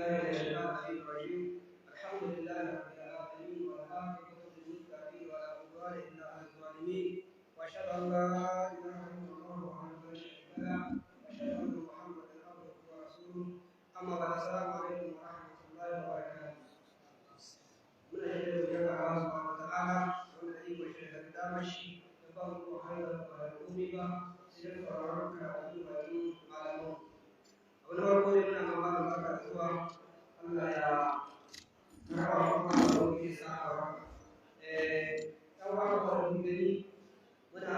بالله من الشيطان الرجيم. الحمد لله رب العالمين، والعاقبة للمتقين، ولا عدوان إلا على الظالمين، وأشهد أن لا إله إلا الله وحده لا شريك له، وأشهد أن محمدا عبده ورسوله. أما بعد، السلام عليكم ورحمة الله وبركاته. Muna shaida da Allah subhanahu wa ta'ala wanda iko shi da damar shi da ba mu wahala ba da komai ba, sai da sauraron karatu bakin malaman. Abu na farko ne, muna ma malam barka da zuwa. Allah ya karɓa kuma da wani sa ɗan waka ba da gani. Muna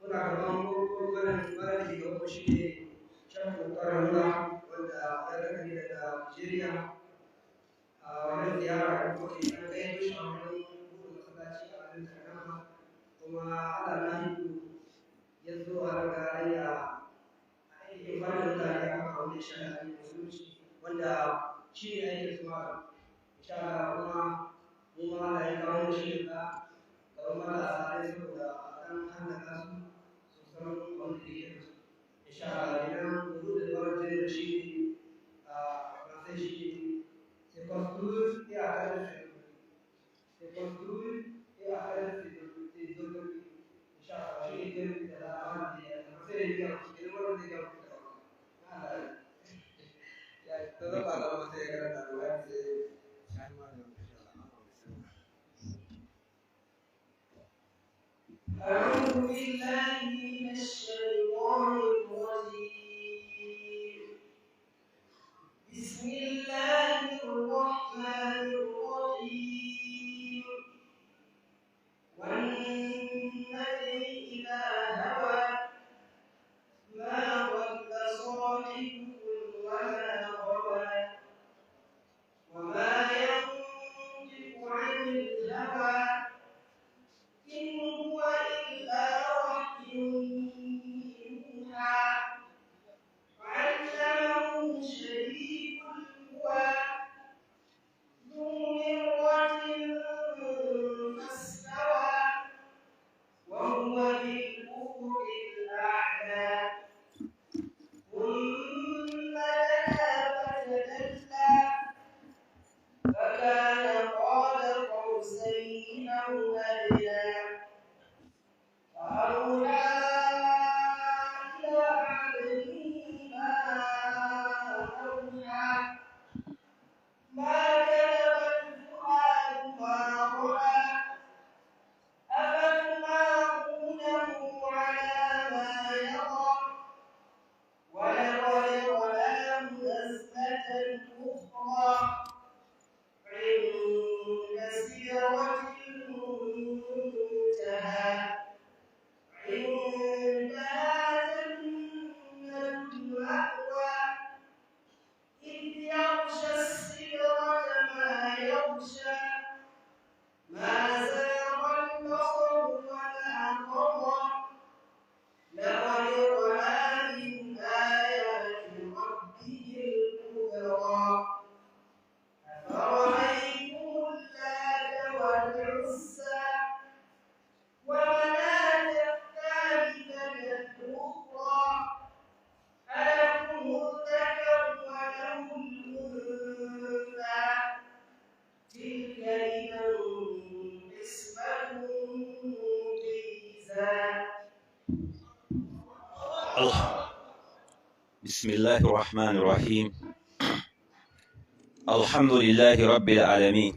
gaban wannan malam da gaba, shi ne Shakku Karanga, wanda ya gani daga Nigeria a wannan ziyara da kuma ke an kai mishi a wurin buɗe masallaci a garin Taraba. Kuma Allah na hiku ya zo a raga ya aikin ba da mutane a kan abin da ya shafi musulunci, wanda shi ne aikin su malam, insha Allah. Kuma mu ma Allah ya kawo shi da gaban matasa ne saboda a ɗan hallaka su su san wanda yake da su, insha Allah. Idan mu da wannan da shi ne a Faransai, shi ne "C'est construire et atteindre ses objectifs". C'est construire et atteindre ses objectifs. Insha Allah, shi ne da za a da sai da ya idan wannan zai gama da Allah ya to zan ba da sai ya karanta da wani sai shahi ma da, insha Allah. أعوذ بالله من الشيطان الرجيم. بسم الله الرحمن الرحيم. والنجم إذا هوى، ما ضل صاحبكم وما غوى، وما ينطق عن الهوى، إن هو إلا وحي يوحى. علمه شديد القوى، ذو مرة فاستوى، وهو بالأفق الأعلى. ثم دنا فتدلى، فكان قاب قوسين أو أدنى. فأوحى إلى عبده ما أوحى. ما كذب الفؤاد ما رأى. أفتمارونه على ما يرى؟ ولقد رآه نزلة أخرى عند سدرة المنتهى، عندها جنة المأوى، إذ يغشى السدرة ما يغشى، ما زاغ البصر وما طغى. لقد رأى من آيات ربه الكبرى. أفرأيتم اللات والعزى ومناة الثالثة الأخرى؟ ألكم الذكر وله الأنثى؟ تلك إذا قسمة ضيزى. الله. بسم الله الرحمن الرحيم. الحمد لله رب العالمين،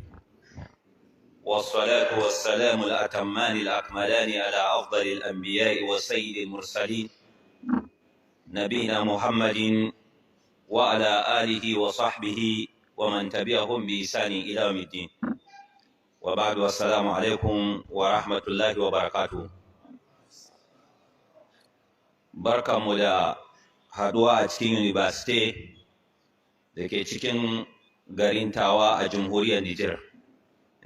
والصلاة والسلام الأتمان الأكملان على أفضل الأنبياء وسيد المرسلين، نبينا محمد وعلى آله وصحبه ومن تبعهم بإحسان إلى يوم الدين، وبعد، والسلام عليكم ورحمة الله وبركاته. Barkanmu da haduwa a cikin university da ke cikin garin Tawa a Jamhuriyar Nijar.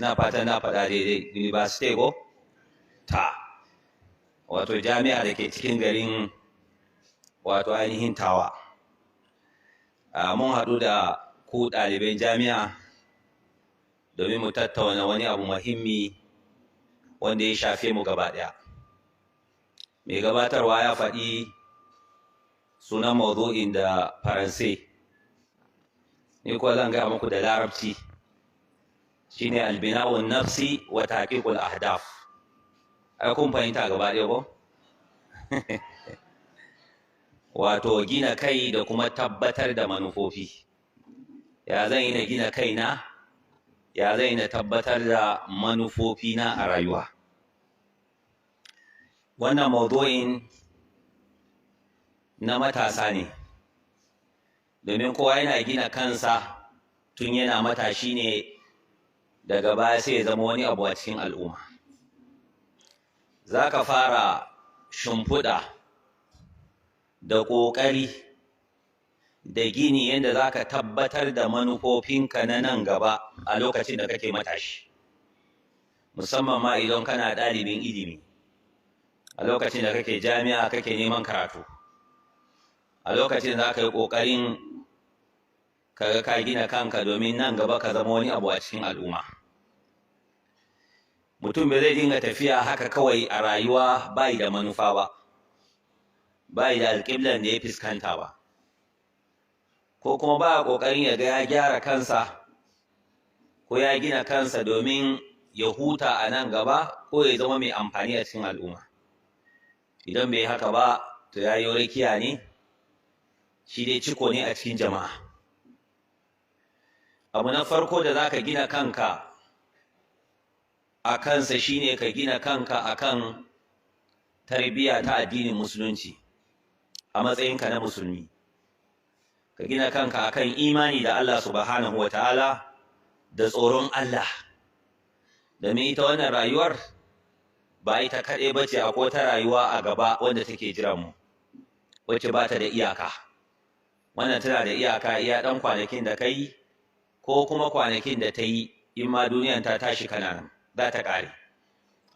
Ina fatan na faɗa daidai, university ko? Ta. Wato jami'a da ke cikin garin, wato ainihin Tawa. Mun haɗu da ku ɗaliban jami'a domin mu tattauna wani abu muhimmi wanda ya shafe mu gaba ɗaya. Mai gabatarwa ya faɗi sunan mawdu'in da Faransai. Ni kuwa zan gaya muku da Larabci, shine albina'un nafsi wa tahqiqul ahdaf. Ai kun fahimta gaba ɗaya ko? Wato gina kai da kuma tabbatar da manufofi. Ya zan yi na gina kaina, ya zan yi na tabbatar da manufofina a rayuwa. Wannan maudu'in na matasa ne, domin kowa yana gina kansa tun yana matashi ne, daga baya sai ya zama wani abu a cikin al'umma. Za ka fara shimfiɗa da ƙoƙari da gini yadda za ka tabbatar da manufofinka na nan gaba a lokacin da kake matashi, musamman ma idan kana ɗalibin ilimi, a lokacin da kake jami'a kake neman karatu, a lokacin za ka yi ƙoƙarin kaga ka gina kanka domin nan gaba ka zama wani abu a cikin al'umma. Mutum bai zai dinga tafiya haka kawai a rayuwa bai da manufa ba, bai da alƙiblan da ya fuskanta ba, ko kuma ba ƙoƙarin ya ga ya gyara kansa ko ya gina kansa domin ya huta a nan gaba ko ya zama mai amfani a cikin al'umma. Idan bai haka ba, to ya yi rakiya ne, shi dai ciko ne a cikin jama'a. Abu na farko da za ka gina kanka a kansa shine ka gina kanka akan tarbiyya ta addinin Musulunci a matsayinka na musulmi. Ka gina kanka akan imani da Allah subhanahu wa ta'ala da tsoron Allah, domin ita wannan rayuwar ba ita kaɗai ba ce, akwai ta rayuwa a gaba wanda take jiran mu, wacce ba ta da iyaka. Wannan tana da iyaka, iya ɗan kwanakin da ka yi ko kuma kwanakin da ta yi, in ma duniyan ta tashi kana nan za ta ƙare.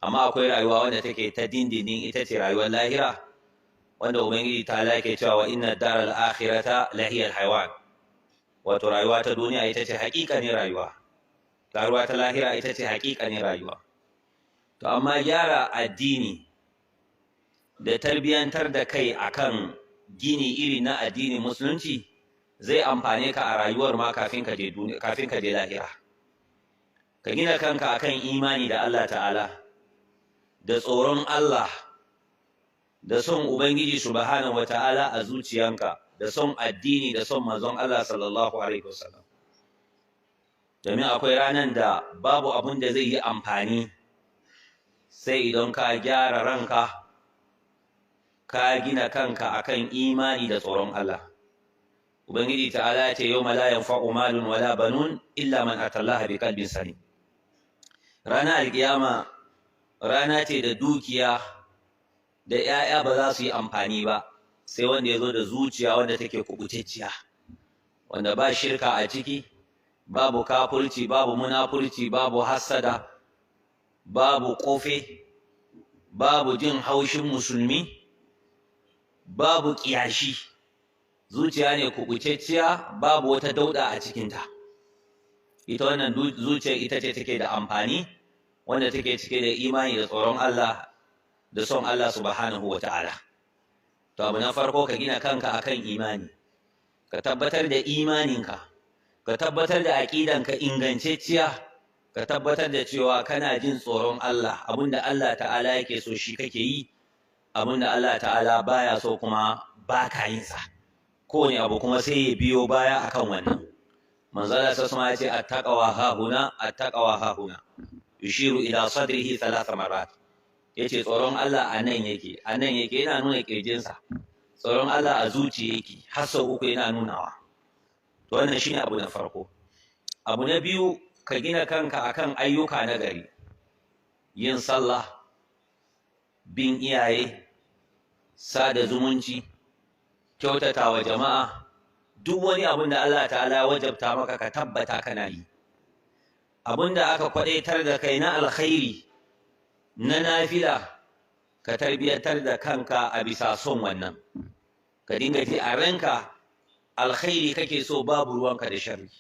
Amma akwai rayuwa wanda take ta dindindin, ita ce rayuwar lahira, wanda Ubangiji ta lake cewa wa inna daral akhirata lahiyal haiwan. Wato rayuwa ta duniya ita ce haƙiƙanin rayuwa, rayuwa ta lahira ita ce haƙiƙanin rayuwa. To amma gyara addini da tarbiyantar da kai akan gini iri na addinin Musulunci zai amfane ka a rayuwar ma kafin ka je duniya, kafin ka je lahira. Ka gina kanka akan imani da Allah ta'ala, da tsoron Allah, da son Ubangiji subhanahu wata'ala a zuciyanka, da son addini, da son manzon Allah sallallahu alaihi wasallam. Domin akwai ranan da babu abun da zai yi amfani sai idan ka gyara ranka, ka gina kanka akan imani da tsoron Allah. Ubangiji ta'ala ya ce yawma la yanfa'u malun wala banun illa man atallaha bi qalbin salim. Rana alkiyama rana ce da dukiya da ‘ya'ya ba za su yi amfani ba, sai wanda ya zo da zuciya wanda take kubutacciya, wanda ba shirka a ciki, babu kafurci, babu munafurci, babu hassada, babu kofe, babu jin haushin musulmi, babu ƙiyashi. Zuciya ne kubutacciya, babu wata dauɗa a cikinta. Ita wannan zuciya ita ce take da amfani, wanda take cike da imani da tsoron Allah da son Allah subhanahu wa ta'ala. To abu na farko, ka gina kanka akan imani, ka tabbatar da imaninka, ka tabbatar da aƙidanka ingantacciya, ka tabbatar da cewa kana jin tsoron Allah, abinda Allah ta'ala yake so shi kake yi, abinda Allah ta'ala baya so kuma ba ka yin sa. Kowane abu kuma sai ya biyo baya akan wannan. Manzala sa ya ce attaqwa hahuna, attaqwa hahuna, yushiru ila sadrihi thalatha marrat. Yace tsoron Allah a nan yake, a nan yake, yana nuna kirjinsa. Tsoron Allah a zuciya yake, har sau uku yana nunawa. To wannan shine abu na farko. Abu na biyu, ka gina kanka akan ayyuka na gari, yin sallah, bin iyaye, sada zumunci, kyautata wa jama'a, duk wani abun da Allah ta'ala wajabta maka ka tabbata kana yi. Abun da aka kwadaitar da kai na alkhairi, na nafila, ka tarbiyantar da kanka a bisa son wannan. Ka dinga ji a ranka alkhairi kake so, babu ruwanka da sharri.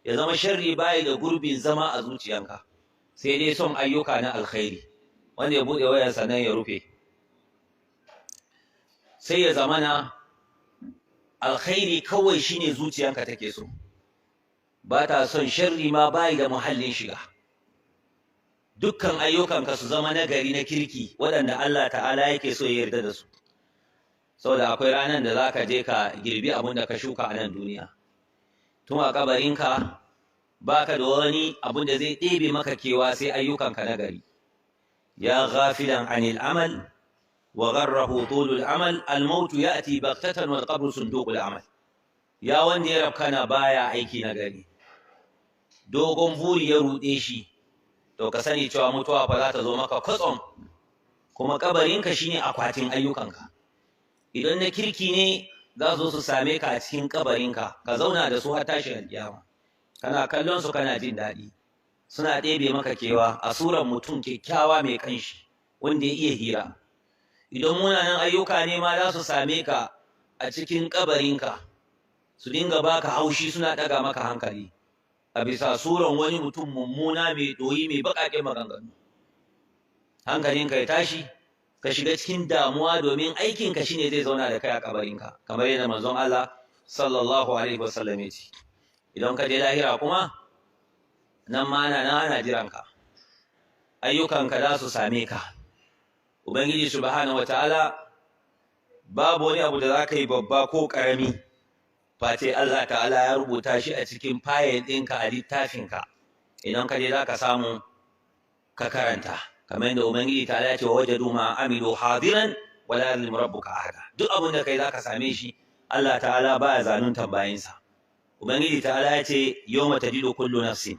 Ya zama sharri bayi da gurbin zama a zuciyanka, sai dai son ayyuka na alkhairi. Wanda ya buɗe wayarsa nan ya rufe, sai ya zamana alkhairi kawai shine zuciyanka take so. Ba ta son sharri ma bayi da muhallin shiga. Dukkan ayyukanka su zama nagari, na kirki, waɗanda Allah Ta'ala yake so ya yarda da su, saboda akwai ranar da za ka je ka girbi abin da ka shuka a nan duniya. Tun a kabarinka baka da wani abin da zai ɗebe maka kewa sai ayyukanka nagari. يا غافلا عن العمل وغره طول الأمل، الموت يأتي بغتة والقبر صندوق العمل. Ya wanda ya rabkana baya aiki nagari, dogon buri ya ruɗe shi, to ka sani cewa mutuwa fa za ta zo maka kwatsam, kuma kabarinka shine akwatin ayyukanka. Idan na kirki ne, za su same ka a cikin kabarinka, ka zauna da su har tashin alkiyama, kana kallon su, kana jin daɗi, suna ɗebe maka kewa a suran mutum kyakkyawa mai kanshi wanda ya iya hira. Idan munanan ayyuka ne ma, za su same ka a cikin kabarinka, su dinga baka haushi, suna ɗaga maka hankali a bisa suran wani mutum mummuna mai ɗoyi, mai baƙaƙen maganganu. Hankalinka ya tashi, ka shiga cikin damuwa, domin aikinka shine zai zauna da kai a kabarinka, kamar yadda Manzon Allah sallallahu alaihi wasallam ya ce. Idan ka je lahira kuma, nan ma ana nan ana jiranka, ayyukanka za su same ka. Ubangiji Subhanahu wataala, babu wani abu da za ka yi, babba ko ƙarami, face Allah Ta'ala ya rubuta shi a cikin fayil ɗinka, a littafinka. Idan ka je, za ka samu ka karanta, kamar yadda Ubangiji Ta'ala ya ce: ووجدوا ما عملوا حاضرا ولا يظلم ربك أحدا. Duk abin da kai, za ka same shi. Allah Ta'ala baya zaluntan bayinsa. Ubangiji Ta'ala ya ce: يوم تجد كل نفس يوم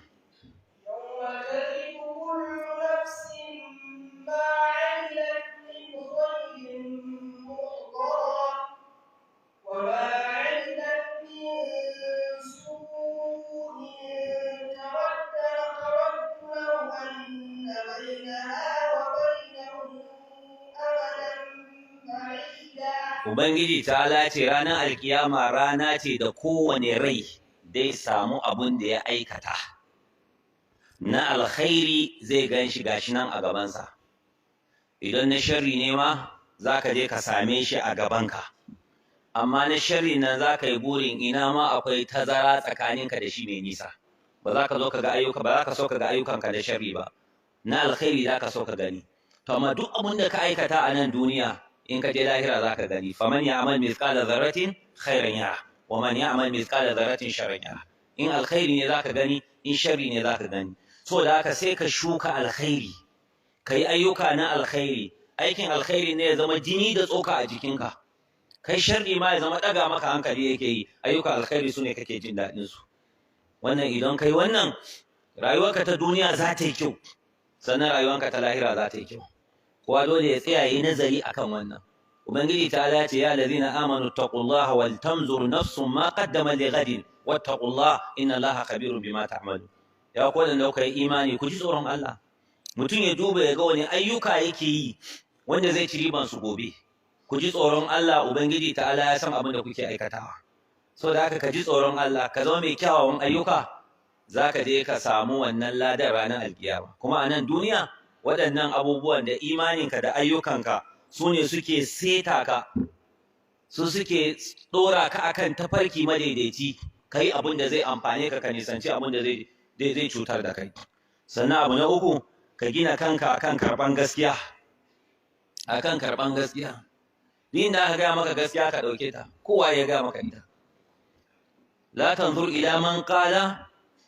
تجد كل نفس ما عملت من خير محضرا وما عملت من سوء تود لو أن بينها وبينه أمدا بعيدا. Ubangiji Ta'ala ce ranar alkiyama rana ce da kowane rai zai samu abun da ya aikata na alkhairi, zai gan shi gashi nan a gabansa. Idan na sharri ne ma, za ka je ka same shi a gabanka, amma na sharri nan za ka yi burin ina ma akwai tazara tsakaninka da shi mai nisa. Ba za ka zo ka ga ayyuka ba, za ka so ka ga ayyukanka da sharri ba, na alkhairi za ka so ka gani. To amma duk abun da ka aikata a nan duniya, in ka je lahira za ka gani. فمن يعمل مثقال ذرة خيرا يره ومن يعمل مثقال ذرة شرا يره. In alkhairi ne za ka gani, in sharri ne za ka gani. So da haka sai ka shuka alkhairi, ka yi ayyuka na alkhairi. Aikin alkhairi ne ya zama jini da tsoka a jikinka. Kai sharri ma ya zama ɗaga maka hankali yake yi, ayyuka alkhairi su ne kake jin daɗin su. Wannan idan kai wannan, rayuwarka ta duniya za ta yi kyau, sannan rayuwarka ta lahira za ta yi kyau. Kowa dole ya tsaya yi nazari akan wannan. Ubangiji Ta ce: يا الذين آمنوا اتقوا الله ولتنظر نفس ما قدمت لغد واتقوا الله إن الله خبير بما تعملون. Ya ku da kuka yi imani, ku ji tsoron Allah. Mutum ya duba ya ga wani ayyuka yake yi wanda zai ci riban su gobe. Ku ji tsoron Allah, Ubangiji Ta'ala ya san abin da kuke aikatawa. So da haka ka ji tsoron Allah, ka zama mai kyawawan ayyuka, za ka je ka samu wannan ladan ranar alkiyama. Kuma a nan duniya, waɗannan abubuwan da imaninka da ayyukanka su ne suke seta ka, su suke ɗora ka akan tafarki madaidaici, ka yi abin da zai amfane ka, ka nisanci abin da zai cutar da kai. Sannan abu na uku, ka gina kanka akan karɓan gaskiya, akan karɓan gaskiya. Duk inda aka gaya maka gaskiya, ka ɗauke ta, kowa ya gaya maka ita. لا تنظر إلى من قال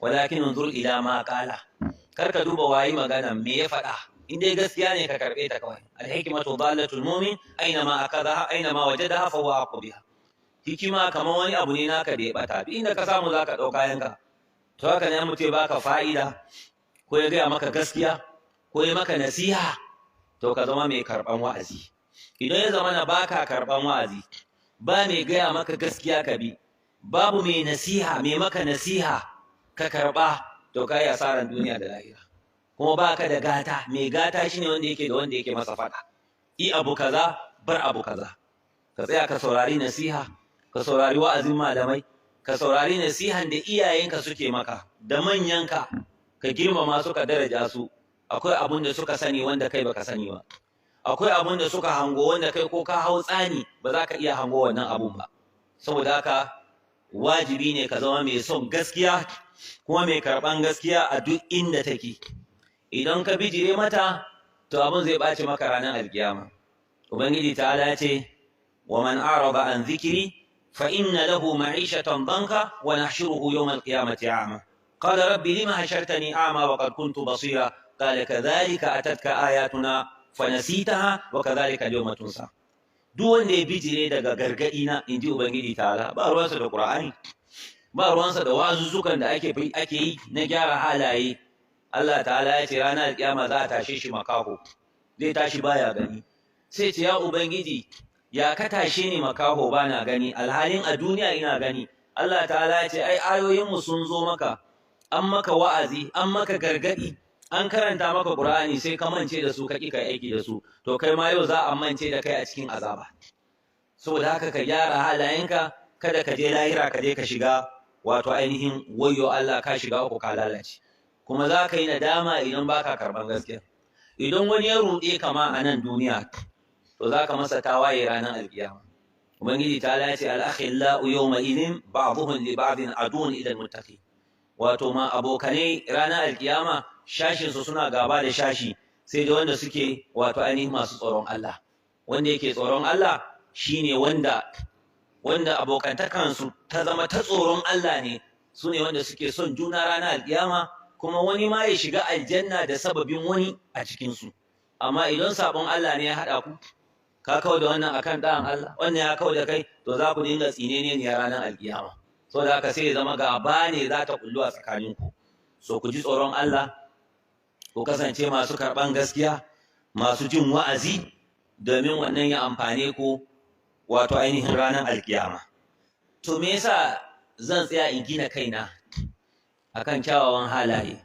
ولكن انظر إلى ما قال. Kar ka duba wayi magana, me ya faɗa. In dai gaskiya ne, ka karɓe ta kawai. الحكمة ضالة المؤمن أينما أخذها أينما وجدها فهو أحق بها. Hikima kamar wani abu ne naka da ya bata, duk inda ka samu zaka ɗau kayanka. To haka ne mutum ya baka fa'ida, ko ya gaya maka gaskiya, ko ya maka nasiha, to ka zama mai karɓan wa'azi. Idan ya zama na baka karɓan wa'azi, ba mai gaya maka gaskiya ka bi, babu mai nasiha, mai maka nasiha ka karɓa, to ka yi asaran duniya da lahira, kuma baka da gata. Mai gata shine wanda yake da wanda yake masa faɗa: i abu kaza, bar abu kaza. Ka tsaya ka saurari nasiha, ka saurari wa'azin malamai, ka saurari nasihan da iyayenka suke maka da manyanka. Ka girmama su, ka daraja su. Akwai abun da suka sani wanda kai baka sani ba. Akwai abun da suka hango wanda kai ko ka hau tsani ba za ka iya hango wannan abun ba. Saboda haka wajibi ne ka zama mai son gaskiya. kuma mai karɓan gaskiya a duk inda take. Idan ka bijire mata, to abin zai ɓaci maka ranar alkiyama. Ubangiji ta'ala ce, wa man arada an zikiri fa inna lahu ma'ishatan danka wa nahshuruhu yawm alqiyamati a'ma. Qala rabbi lima hashartani a'ma wa qad kuntu basira. Qala kadhalika atatka ayatuna fanasitaha wa kadhalika al-yawma tunsa. Duk wanda ya bijire daga gargadi na, inji Ubangiji ta'ala, ba ruwansa da Qur'ani, ba ruwansa da wazuzzukan da ake yi na gyara halaye. Allah ta'ala ya ce ranar kiyama za a tashe shi makaho, zai tashi baya gani. Sai ce, ya Ubangiji, ya ka tashe ni makaho bana gani, alhalin a duniya ina gani. Allah ta'ala ya ce, ai ayoyinmu sun zo maka, an maka wa'azi, an maka gargadi, an karanta maka Qur'ani, sai ka mance da su, ka ƙi kai aiki da su. To kai ma yau za a mance da kai a cikin azaba. Saboda haka ka gyara halayenka, kada ka je lahira ka je ka shiga wato ainihin wayo Allah, ka shiga uku, ka lalace. Kuma za ka yi nadama idan baka karban gaskiya. Idan wani ya ruɗe kama a nan duniya, to za ka masa tawaye ranar alkiyama. Ubangiji ta ce, al-akhillau yawma idin ba'dhum li ba'din aduwwun ila al-muttaqin. Wato ma abokanai ranar alkiyama shashin su suna gaba da shashi, sai da wanda suke wato ainihin masu tsoron Allah. Wanda yake tsoron Allah shine wanda abokantakansu ta zama ta tsoron Allah ne, su ne wanda suke son juna ranar alkiyama, kuma wani ma ya shiga aljanna da sababin wani a cikinsu. Amma idan sabon Allah ne ya haɗa ku, ka kau da wannan akan ɗan Allah, wannan ya kau da kai, to za ku dinga tsine ne ranar alkiyama. Saboda haka sai ya zama gaba ne za ta kullu a tsakaninku. So ku ji tsoron Allah, ku kasance masu karɓan gaskiya, masu jin wa'azi, domin wannan ya amfane ku wato ainihin ranar alkiyama. To me yasa zan tsaya in gina kaina akan kyawawan halaye,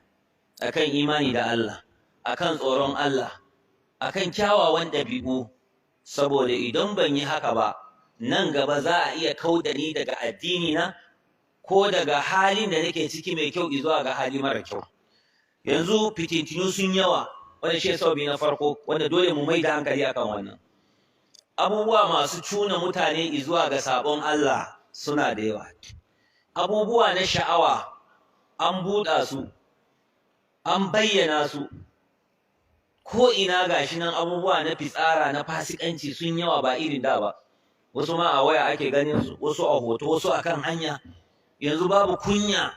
akan imani da Allah, akan tsoron Allah, akan kyawawan ɗabi'u? Saboda idan ban yi haka ba, nan gaba za a iya kauda ni daga addini na ko daga halin da nake ciki mai kyau zuwa ga hali mara kyau. Yanzu fitintinu sun yawa, wanda shi sababi na farko wanda dole mu mai da hankali akan wannan. Abubuwa masu cuna mutane zuwa ga sabon Allah suna da yawa. Abubuwa na sha'awa an buɗa su, an bayyana su, ko ina gashi nan. Abubuwa na fitsara, na fasikanci sun yawa, ba irin da ba. Wasu ma a waya ake ganin su, wasu a hoto, wasu akan hanya. Yanzu babu kunya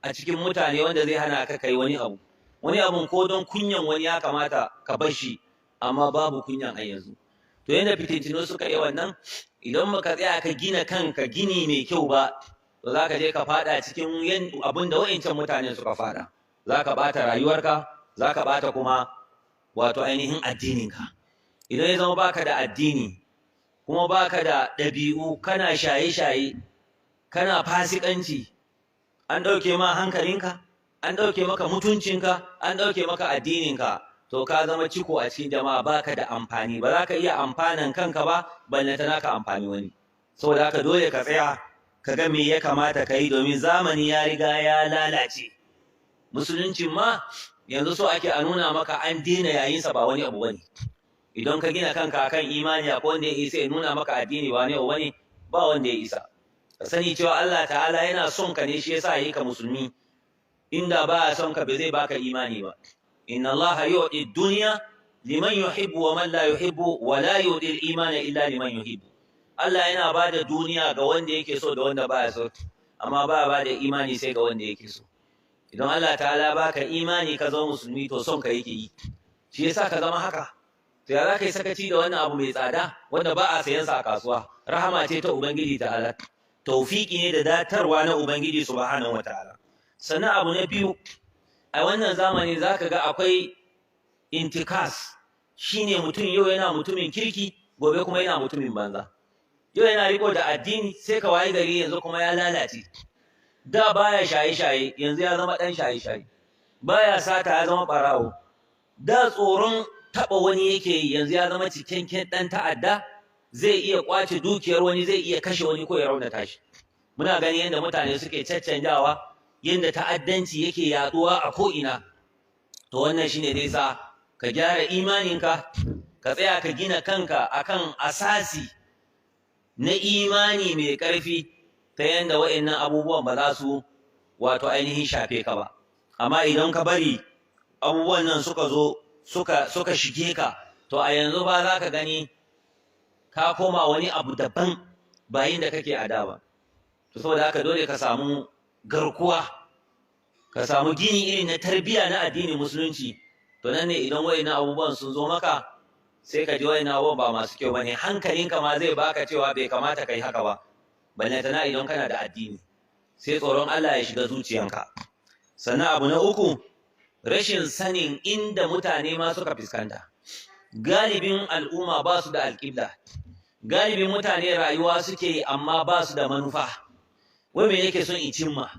a cikin mutane wanda zai hana ka kai wani abu. Wani abun ko don kunyan wani ya kamata ka bar shi, amma babu kunyan a yanzu. To yanda fitintinu suka yi wannan, idan baka tsaya ka gina kanka gini mai kyau ba, to za ka je ka fada cikin abin da wa'incan mutane suka fada. Za ka ɓata rayuwarka, za ka ɓata kuma wato ainihin addininka. Idan ya zama baka da addini kuma baka da ɗabi'u, kana shaye-shaye, kana fasikanci, an ɗauke ma hankalinka, an ɗauke maka mutuncinka, an ɗauke maka addininka, to ka zama ciko a cikin jama'a, baka da amfani. Ba za ka iya amfanan kanka ba, ballantana ka amfani wani. Saboda haka dole ka tsaya ka ga me ya kamata ka yi, domin zamani ya riga ya lalace. Musuluncin ma yanzu so ake a nuna maka an daina yayinsa, ba wani abu bane. Idan ka gina kanka akan imani, akwai wanda ya isa ya nuna maka addini ba wani abu bane? Ba wanda ya isa. Ka sani cewa Allah ta'ala yana son ka ne, shi yasa yi ka musulmi. Inda ba son ka, bai zai baka imani ba. Inna Allah yu'ti dunya liman yuhibbu wa man la yuhibbu, wa la yu'ti al-imana illa liman yuhibbu. Allah yana ba da duniya ga wanda yake so da wanda baya so, amma ba ba da imani sai ga wanda yake so. Idan Allah ta'ala baka imani ka zama musulmi, to son ka yake yi, shi yasa ka zama haka. To ya za ka yi sakaci da wannan abu mai tsada wanda ba a sayan sa a kasuwa? Rahama ce ta Ubangiji ta'ala, tawfiki ne da datarwa na Ubangiji subhanahu wataala. Sannan abu na biyu, a wannan zamani zaka ga akwai intikas, shine mutum yau yana mutumin kirki, gobe kuma yana mutumin banza. Yau yana riko da addini, sai ka wayi gari yanzu kuma ya lalace. Da baya shaye-shaye, yanzu ya zama ɗan shaye-shaye. Baya sata, ya zama ɓarawo. Da tsoron taɓa wani yake yi, yanzu ya zama cikakken ɗan ta'adda, zai iya ƙwace dukiyar wani, zai iya kashe wani ko ya raunata shi. Muna gani yadda mutane suke caccanjawa, yadda ta'addanci yake yaɗuwa a ko'ina. To wannan shine zai sa ka gyara imaninka, ka tsaya ka gina kanka akan asasi na imani mai ƙarfi, ta yadda wa'annan abubuwan ba za su wato ainihin shafe ka ba. Amma idan ka bari abubuwan nan suka zo suka shige ka, to a yanzu ba za ka gani ka koma wani abu daban bayin da kake a da ba. To saboda haka dole ka samu garkuwa, ka samu gini irin na tarbiyya na addinin musulunci. To nan ne idan wayannan abubuwan sun zo maka, sai ka ji wayannan abubuwan ba masu kyau bane, hankalinka ma zai baka cewa bai kamata kai haka ba, ballantana idan kana da addini, sai tsoron Allah ya shiga zuciyanka. Sannan abu na uku, rashin sanin inda mutane ma suka fuskanta. Galibin al'umma ba su da alƙibla, galibin mutane rayuwa suke yi amma ba su da manufa. Wai me yake son in cimma?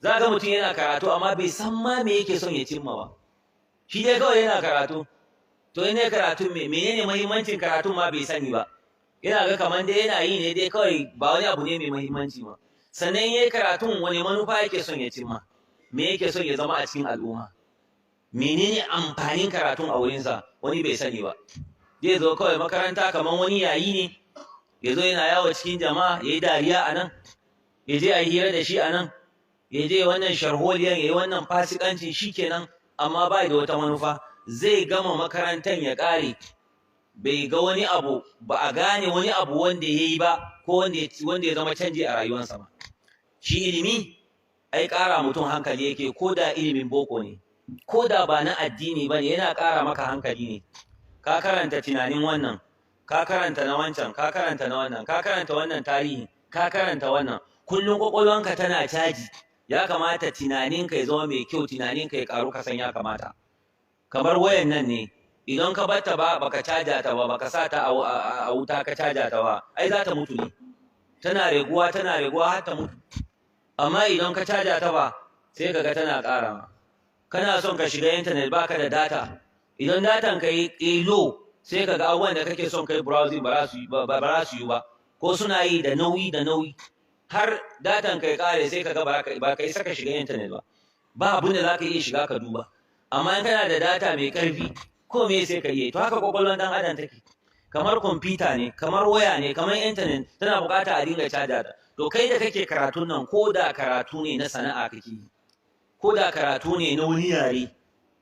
Za ga mutum yana karatu amma bai san ma me yake son ya cimma ba. Shi dai kawai yana karatu. To in ya karatu, menene muhimmancin karatun ma bai sani ba. Yana ga kamar dai yana yi ne dai kawai, ba wani abu ne mai muhimmanci ba. Sannan yayi karatun, wani manufa yake son ya cimma? Me yake son ya zama a cikin al'umma? Menene amfanin karatun a wurinsa? Wani bai sani ba. Zai zo kawai makaranta kamar wani yayi ne, ya zo yana yawo cikin jama'a, ya yi dariya a nan, ya je a yi hira da shi a nan, ya je wannan sharholiyan, ya yi wannan fasikancin, shi kenan, amma ba da wata manufa. Zai gama makarantar ya ƙare, bai ga wani abu ba, a gane wani abu wanda ya yi ba, ko wanda ya zama canji a rayuwarsa ba. Shi ilimi ai ƙara mutum hankali yake, ko da ilimin boko ne, ko da ba na addini ba ne, yana ƙara maka hankali ne. Ka karanta tunanin wannan, ka karanta na wancan, ka karanta na wannan, ka karanta wannan tarihi, ka karanta wannan, kullum ƙwaƙwalwanka tana caji. Ya kamata tunaninka ya zama mai kyau, tunaninka ya ƙaru, ka san ya kamata. Kamar wayan nan ne, idan ka barta ba baka caja ta ba, baka sa ta a wuta ka caja ta ba, ai za ta mutu ne. Tana raguwa, tana raguwa har ta mutu. Amma idan ka caja ta ba, sai kaga tana ƙara. Kana son ka shiga intanet, baka da data, idan datan ka yi low, sai kaga abubuwan da kake son kai browsing ba za su yi ba, ko suna yi da nauyi da nauyi, har datan ka ya kare, sai kaga ba ka isa ka shiga intanet ba, ba abin da za ka iya shiga ka duba. Amma in kana da data mai ƙarfi, ko me sai ka iya. To haka kwakwalwar dan adam take, kamar kwamfuta ne, kamar waya ne, kamar intanet, tana buƙata a dinga caja ta. To kai da kake karatun nan, ko da karatu ne na sana'a kake yi, ko da karatu ne na wani yare,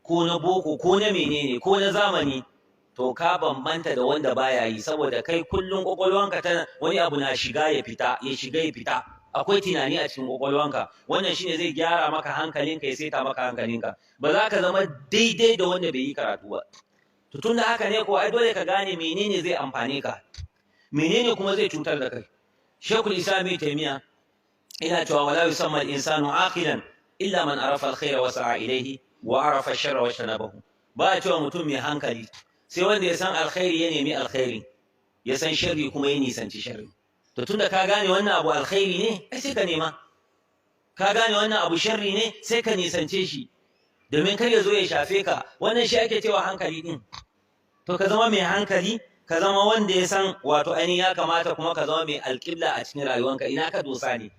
ko na boko, ko na menene, ko na zamani, to ka bambanta da wanda baya yi, saboda kai kullum kwakwalwanka tana wani abu na shiga ya fita, ya shiga ya fita, akwai tunani a cikin kwakwalwanka. Wannan shine zai gyara maka hankalinka, ya saita maka hankalinka, ba za ka zama daidai da wanda bai yi karatu ba. To tun da haka ne ko, ai dole ka gane menene zai amfane ka, menene kuma zai cutar da kai. Shekul Islam Taimiya ina cewa: "Wala yusamma al-insanu aqilan illa man arafa al-khayra wa sa'a ilayhi, wa arafa ash-sharra wa ijtanabahu." Ba a cewa mutum mai hankali sai wanda ya san alkhairi ya nemi alkhairi, ya san sharri kuma ya nisanci sharri. To tunda ka gane wannan abu alkhairi ne, ai sai ka nema. Ka gane wannan abu sharri ne, sai ka nisance shi, domin kar ya zo ya shafe ka. Wannan shi ake cewa hankali din. To ka zama mai hankali, ka zama wanda ya san wato ainihin ya kamata, kuma ka zama mai alƙibla a cikin rayuwanka. Ina ka dosa ne?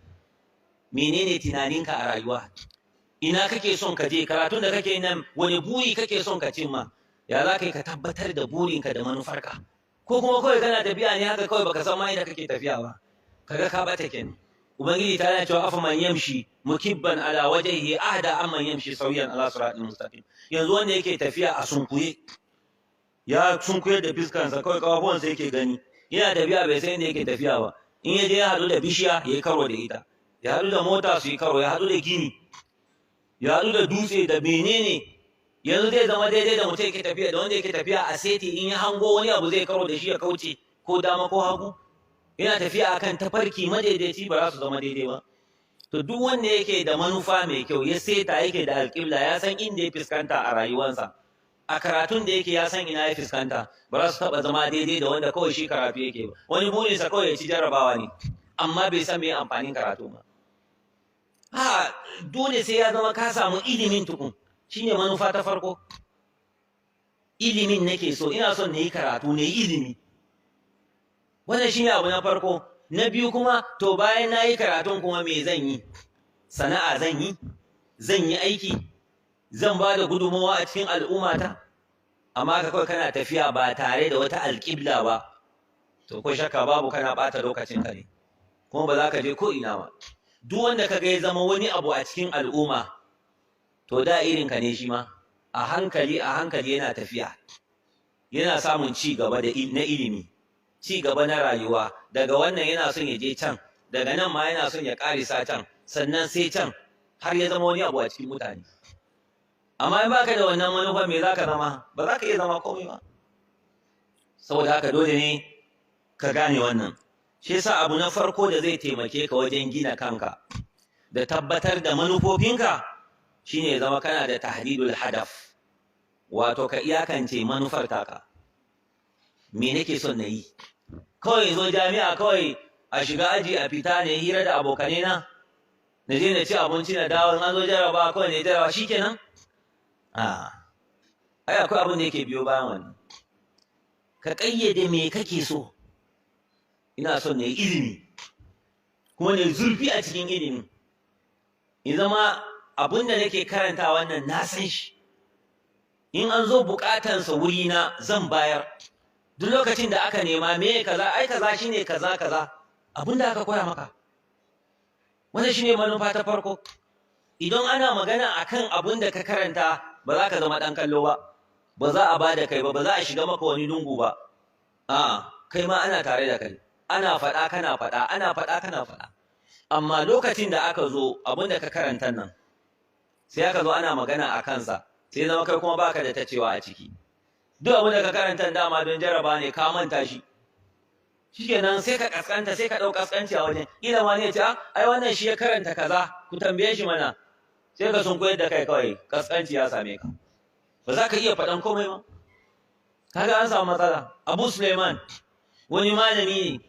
Menene tunaninka a rayuwa? Ina kake son ka je? Karatun da kake nan, wani buri kake son ka cimma? Ya za ka yi ka tabbatar da burinka da manufarka? Ko kuma kawai kana tafiya ne haka kawai, baka san ma inda kake tafiya ba, kaga ka bata kenan. Ubangiji ta yana cewa: "Afa man yamshi mukibban ala wajhihi ahda amman yamshi sawiyan ala siratin mustaqim?" Yanzu wanda yake tafiya a sunkuye, ya sunkuye da fiskansa, kawai kafafuwansa yake gani, yana tafiya bai san inda yake tafiya ba, in ya je ya haɗu da bishiya ya yi karo da ita, ya haɗu da mota su yi karo, ya haɗu da gini, ya haɗu da dutse da menene, yanzu zai zama daidai da mutum yake tafiya da wanda yake tafiya a seti, in ya hango wani abu zai karo da shi ya kauce ko dama ko hagu, yana tafiya akan tafarki madaidaici? Ba za su zama daidai ba. To duk wanda yake da manufa mai kyau, ya seta, yake da alƙibla, ya san inda ya fuskanta a rayuwarsa, a karatun da yake ya san ina ya fuskanta, ba za su taɓa zama daidai da wanda kawai shi karatu yake ba. Wani burinsa kawai ya ci jarrabawa ne, amma bai san me amfanin karatu ba. Ha, dole sai ya zama ka samu ilimin tukun, shine manufa ta farko. Ilimin nake so, ina son na yi karatu, na yi ilimi, wannan shine abu na farko. Na biyu kuma, to bayan na yi karatun kuma me zan yi? Sana'a zan yi? Zan yi aiki? Zan ba da gudunmawa a cikin al'ummata? Amma ka kawai kana tafiya ba tare da wata alƙibla ba, to ko shakka babu kana ɓata lokacinka ne, kuma ba za ka je ko ina ba. Duk wanda kaga ya zama wani abu a cikin al'umma, to da irin ka ne shi ma, a hankali a hankali yana tafiya, yana samun ci gaba da na ilimi, ci gaba na rayuwa. Daga wannan yana son ya je can, daga nan ma yana son ya karisa can, sannan sai can, har ya zama wani abu a cikin mutane. Amma in baka da wannan manufa, me zaka zama? Ba za ka iya zama komai ba. Saboda haka dole ne ka gane wannan. Shi yasa abu na farko da zai taimake ka wajen gina kanka da tabbatar da manufofinka shine ya zama kana da tahdidul hadaf, wato ka iyakance manufar taka. Me nake son na yi? Kawai zo jami'a, kawai a shiga aji a fita, ne hira da abokanai na, na je na ci abinci na dawo, an zo jaraba kawai ne jaraba, shikenan. A ai akwai abin da yake biyo bayan wannan. Ka ƙayyade me kake so. Ina son na yi ilimi, kuma ne zurfi a cikin ilimi, in zama abin da nake karanta wannan na san shi, in an zo bukatansa wurina zan bayar. Duk lokacin da aka nema me kaza, ai kaza shine kaza kaza, abin da aka koya maka, wannan shine manufa ta farko. Idan ana magana akan abin da ka karanta, ba za ka zama ɗan kallo ba, ba za a bada kai ba, ba za a shiga maka wani lungu ba. A'a, kai ma ana tare da kai, ana faɗa kana faɗa, ana faɗa kana faɗa. Amma lokacin da aka zo abin da ka karanta nan, sai aka zo ana magana a kansa, sai zama kai kuma baka da ta cewa a ciki. Duk abin da ka karanta dama don jaraba ne, ka manta shi. Shikenan, sai ka kaskanta, sai ka ɗau kaskanci a wajen. Kila ma ne ce, ai wannan shi ya karanta kaza, ku tambaye shi mana. Sai ka sun koyar da kai, kawai kaskanci ya same ka, ba za ka iya faɗan komai ba. Kaga an samu matsala. Abu Suleiman wani malami ne,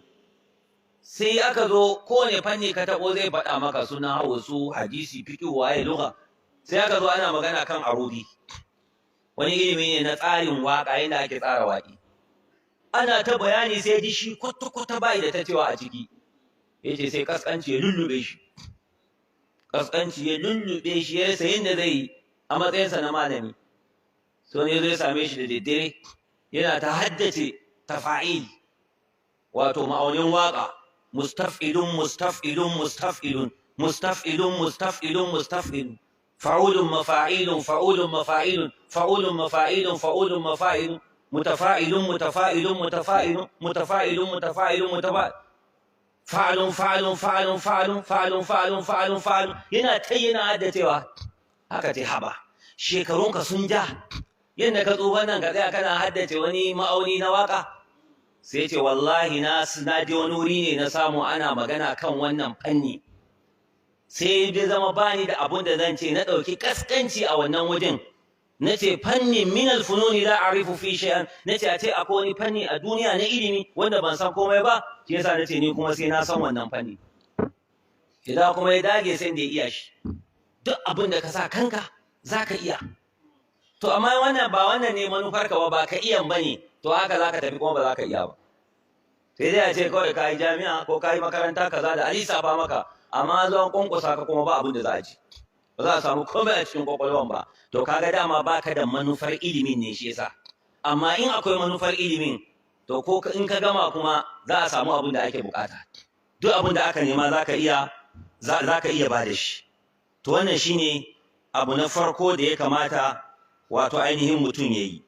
sai aka zo kowane fanni ka taɓo zai faɗa maka, suna hawa su hadisi, fiqh, waye, lugha. Sai aka zo ana magana kan arudi, wani ilimi ne na tsarin waƙa, yadda ake tsara waƙi. Ana ta bayani, sai ji shi kwata-kwata bai da ta cewa a ciki. Yace sai kaskanci ya lullube shi, kaskanci ya lullube shi, ya rasa yadda zai yi a matsayinsa na malami. So ne zai same shi da daddare yana ta haddace tafa'il, wato ma'aunin waƙa: mustaf'ilun mustaf'ilun mustaf'ilun mustaf'ilun mustaf'ilun mustaf'ilun, fa'ulun mafa'ilun fa'ulun mafa'ilun fa'ulun mafa'ilun fa'ulun mafa'ilun, mutafa'ilun mutafa'ilun mutafa'ilun mutafa'ilun mutafa'ilun mutafa'ilun, fa'alun fa'alun fa'alun fa'alun fa'alun fa'alun fa'alun fa'alun. Yana ta yana haddacewa haka. Ce haba, shekarunka sun ja, yadda ka tsufa nan ka tsaya kana haddace wani ma'auni na waka? Sai ce wallahi na je wani wuri ne na samu ana magana kan wannan fanni, sai ya zama bani da abun da zan ce, na ɗauki kaskanci a wannan wajen. Na ce fanni min alfununi la a'rifu fi shay'an. Na ce a ce akwai wani fanni a duniya na ilimi wanda ban san komai ba, shi yasa na ce ni kuma sai na san wannan fanni. Idan kuma ya dage, sai da ya iya shi. Duk abin da ka sa kanka zaka iya. To amma wannan ba wannan ne manufarka ba, ba ka iyan bane, to haka zaka tafi kuma ba za ka iya ba. Sai dai a ce kawai ka yi jami'a ko ka yi makaranta kaza da alisa fa maka, amma zuwan kwankwasa ka kuma ba abin da za a ci, ba za a samu komai a cikin kwakwalwan ba. To kaga dama baka da manufar ilimin ne, shi yasa. Amma in akwai manufar ilimin, to ko in ka gama kuma za a samu abin da ake bukata. Duk abin da aka nema za ka iya ba da shi. To wannan shine abu na farko da ya kamata wato ainihin mutum ya yi.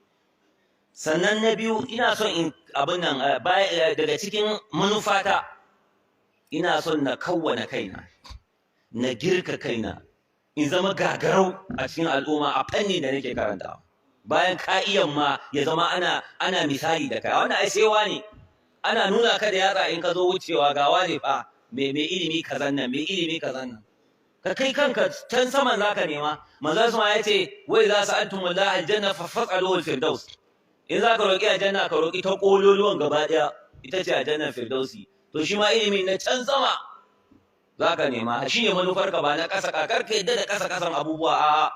Sannan na biyu, ina son in abin nan, daga cikin manufata, ina son na kawwana kaina, na girka kaina, in zama gagarau a cikin al'umma a fanni da nake karantawa. Bayan ka iya ma, ya zama ana misali da kai. Wannan ai sai ne ana nuna ka da yatsa in ka zo wucewa, ga wane fa, mai ilimi kazan nan, mai ilimi kazan nan. Ka kai kanka can saman zaka nema. Manzo sama ya ce wai za su antumullah aljanna fa fas'aluhu alfirdaus. In za ka roƙi aljanna, ka roƙi ta ƙololuwan gaba ɗaya, ita ce aljannar firdausi. To shi ma ilimi na can sama za ka nema, shi ne manufarka, ba na ƙasa. Kar ka yadda da ƙasa ƙasan abubuwa, a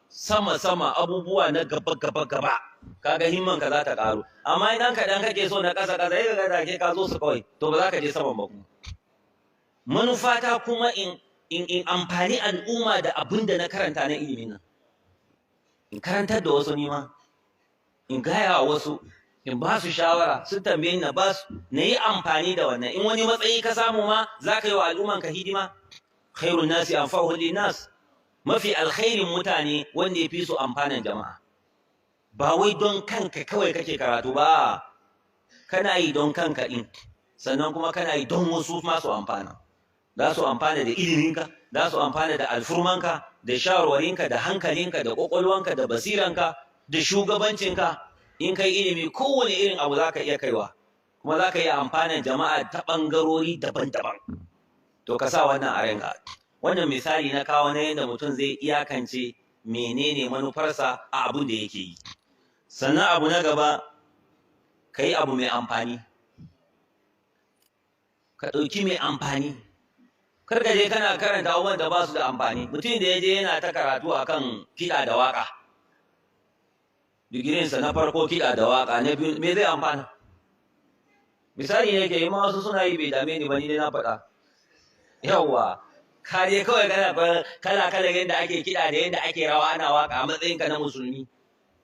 sama sama, abubuwa na gaba gaba gaba, kaga himman ka za ta ƙaru. Amma idan kaɗan kake so, na ƙasa ƙasa, sai ka ga ke ka zo su kawai, to ba za ka je saman ba. Kuma manufata kuma in amfani al'umma da abin da na karanta na ilimin nan, in karantar da wasu, nima in gaya wa wasu, in ba su shawara, sun tambaye ni na ba su, na yi amfani da wannan. In wani matsayi ka samu ma, za ka yi wa al'umman ka hidima. Khairun nasi anfa'uhum linnas, mafi alkhairin mutane wanda ya fi su amfanan jama'a. Ba wai don kanka kawai kake karatu ba, kana yi don kanka din, sannan kuma kana yi don wasu masu amfana. Za su amfana da iliminka, za su amfana da alfurmanka, da shawarwarinka, da hankalinka, da ƙwaƙwalwanka, da basiranka, da shugabancinka. In kai ilimi, kowane irin abu za ka iya kaiwa, kuma za ka iya amfanan jama'a ta ɓangarori daban-daban. To ka sa wannan a ranka. Wannan misali na kawo na yadda mutum zai iyakance menene manufarsa a abun da yake yi. Sannan abu na gaba, ka yi abu mai amfani, ka ɗauki mai amfani. Kar ka je kana karanta abubuwan da ba su da amfani. Mutum da ya je yana ta karatu akan kiɗa da waƙa, digirinsa na farko kiɗa da waƙa, na biyu, me zai amfana? Misali ne ke yi ma, wasu suna yi, bai dame ni ba, ni dai na faɗa. Yawwa, ka je kawai kana kala kala yadda ake kiɗa da yadda ake rawa ana waƙa a matsayinka na musulmi,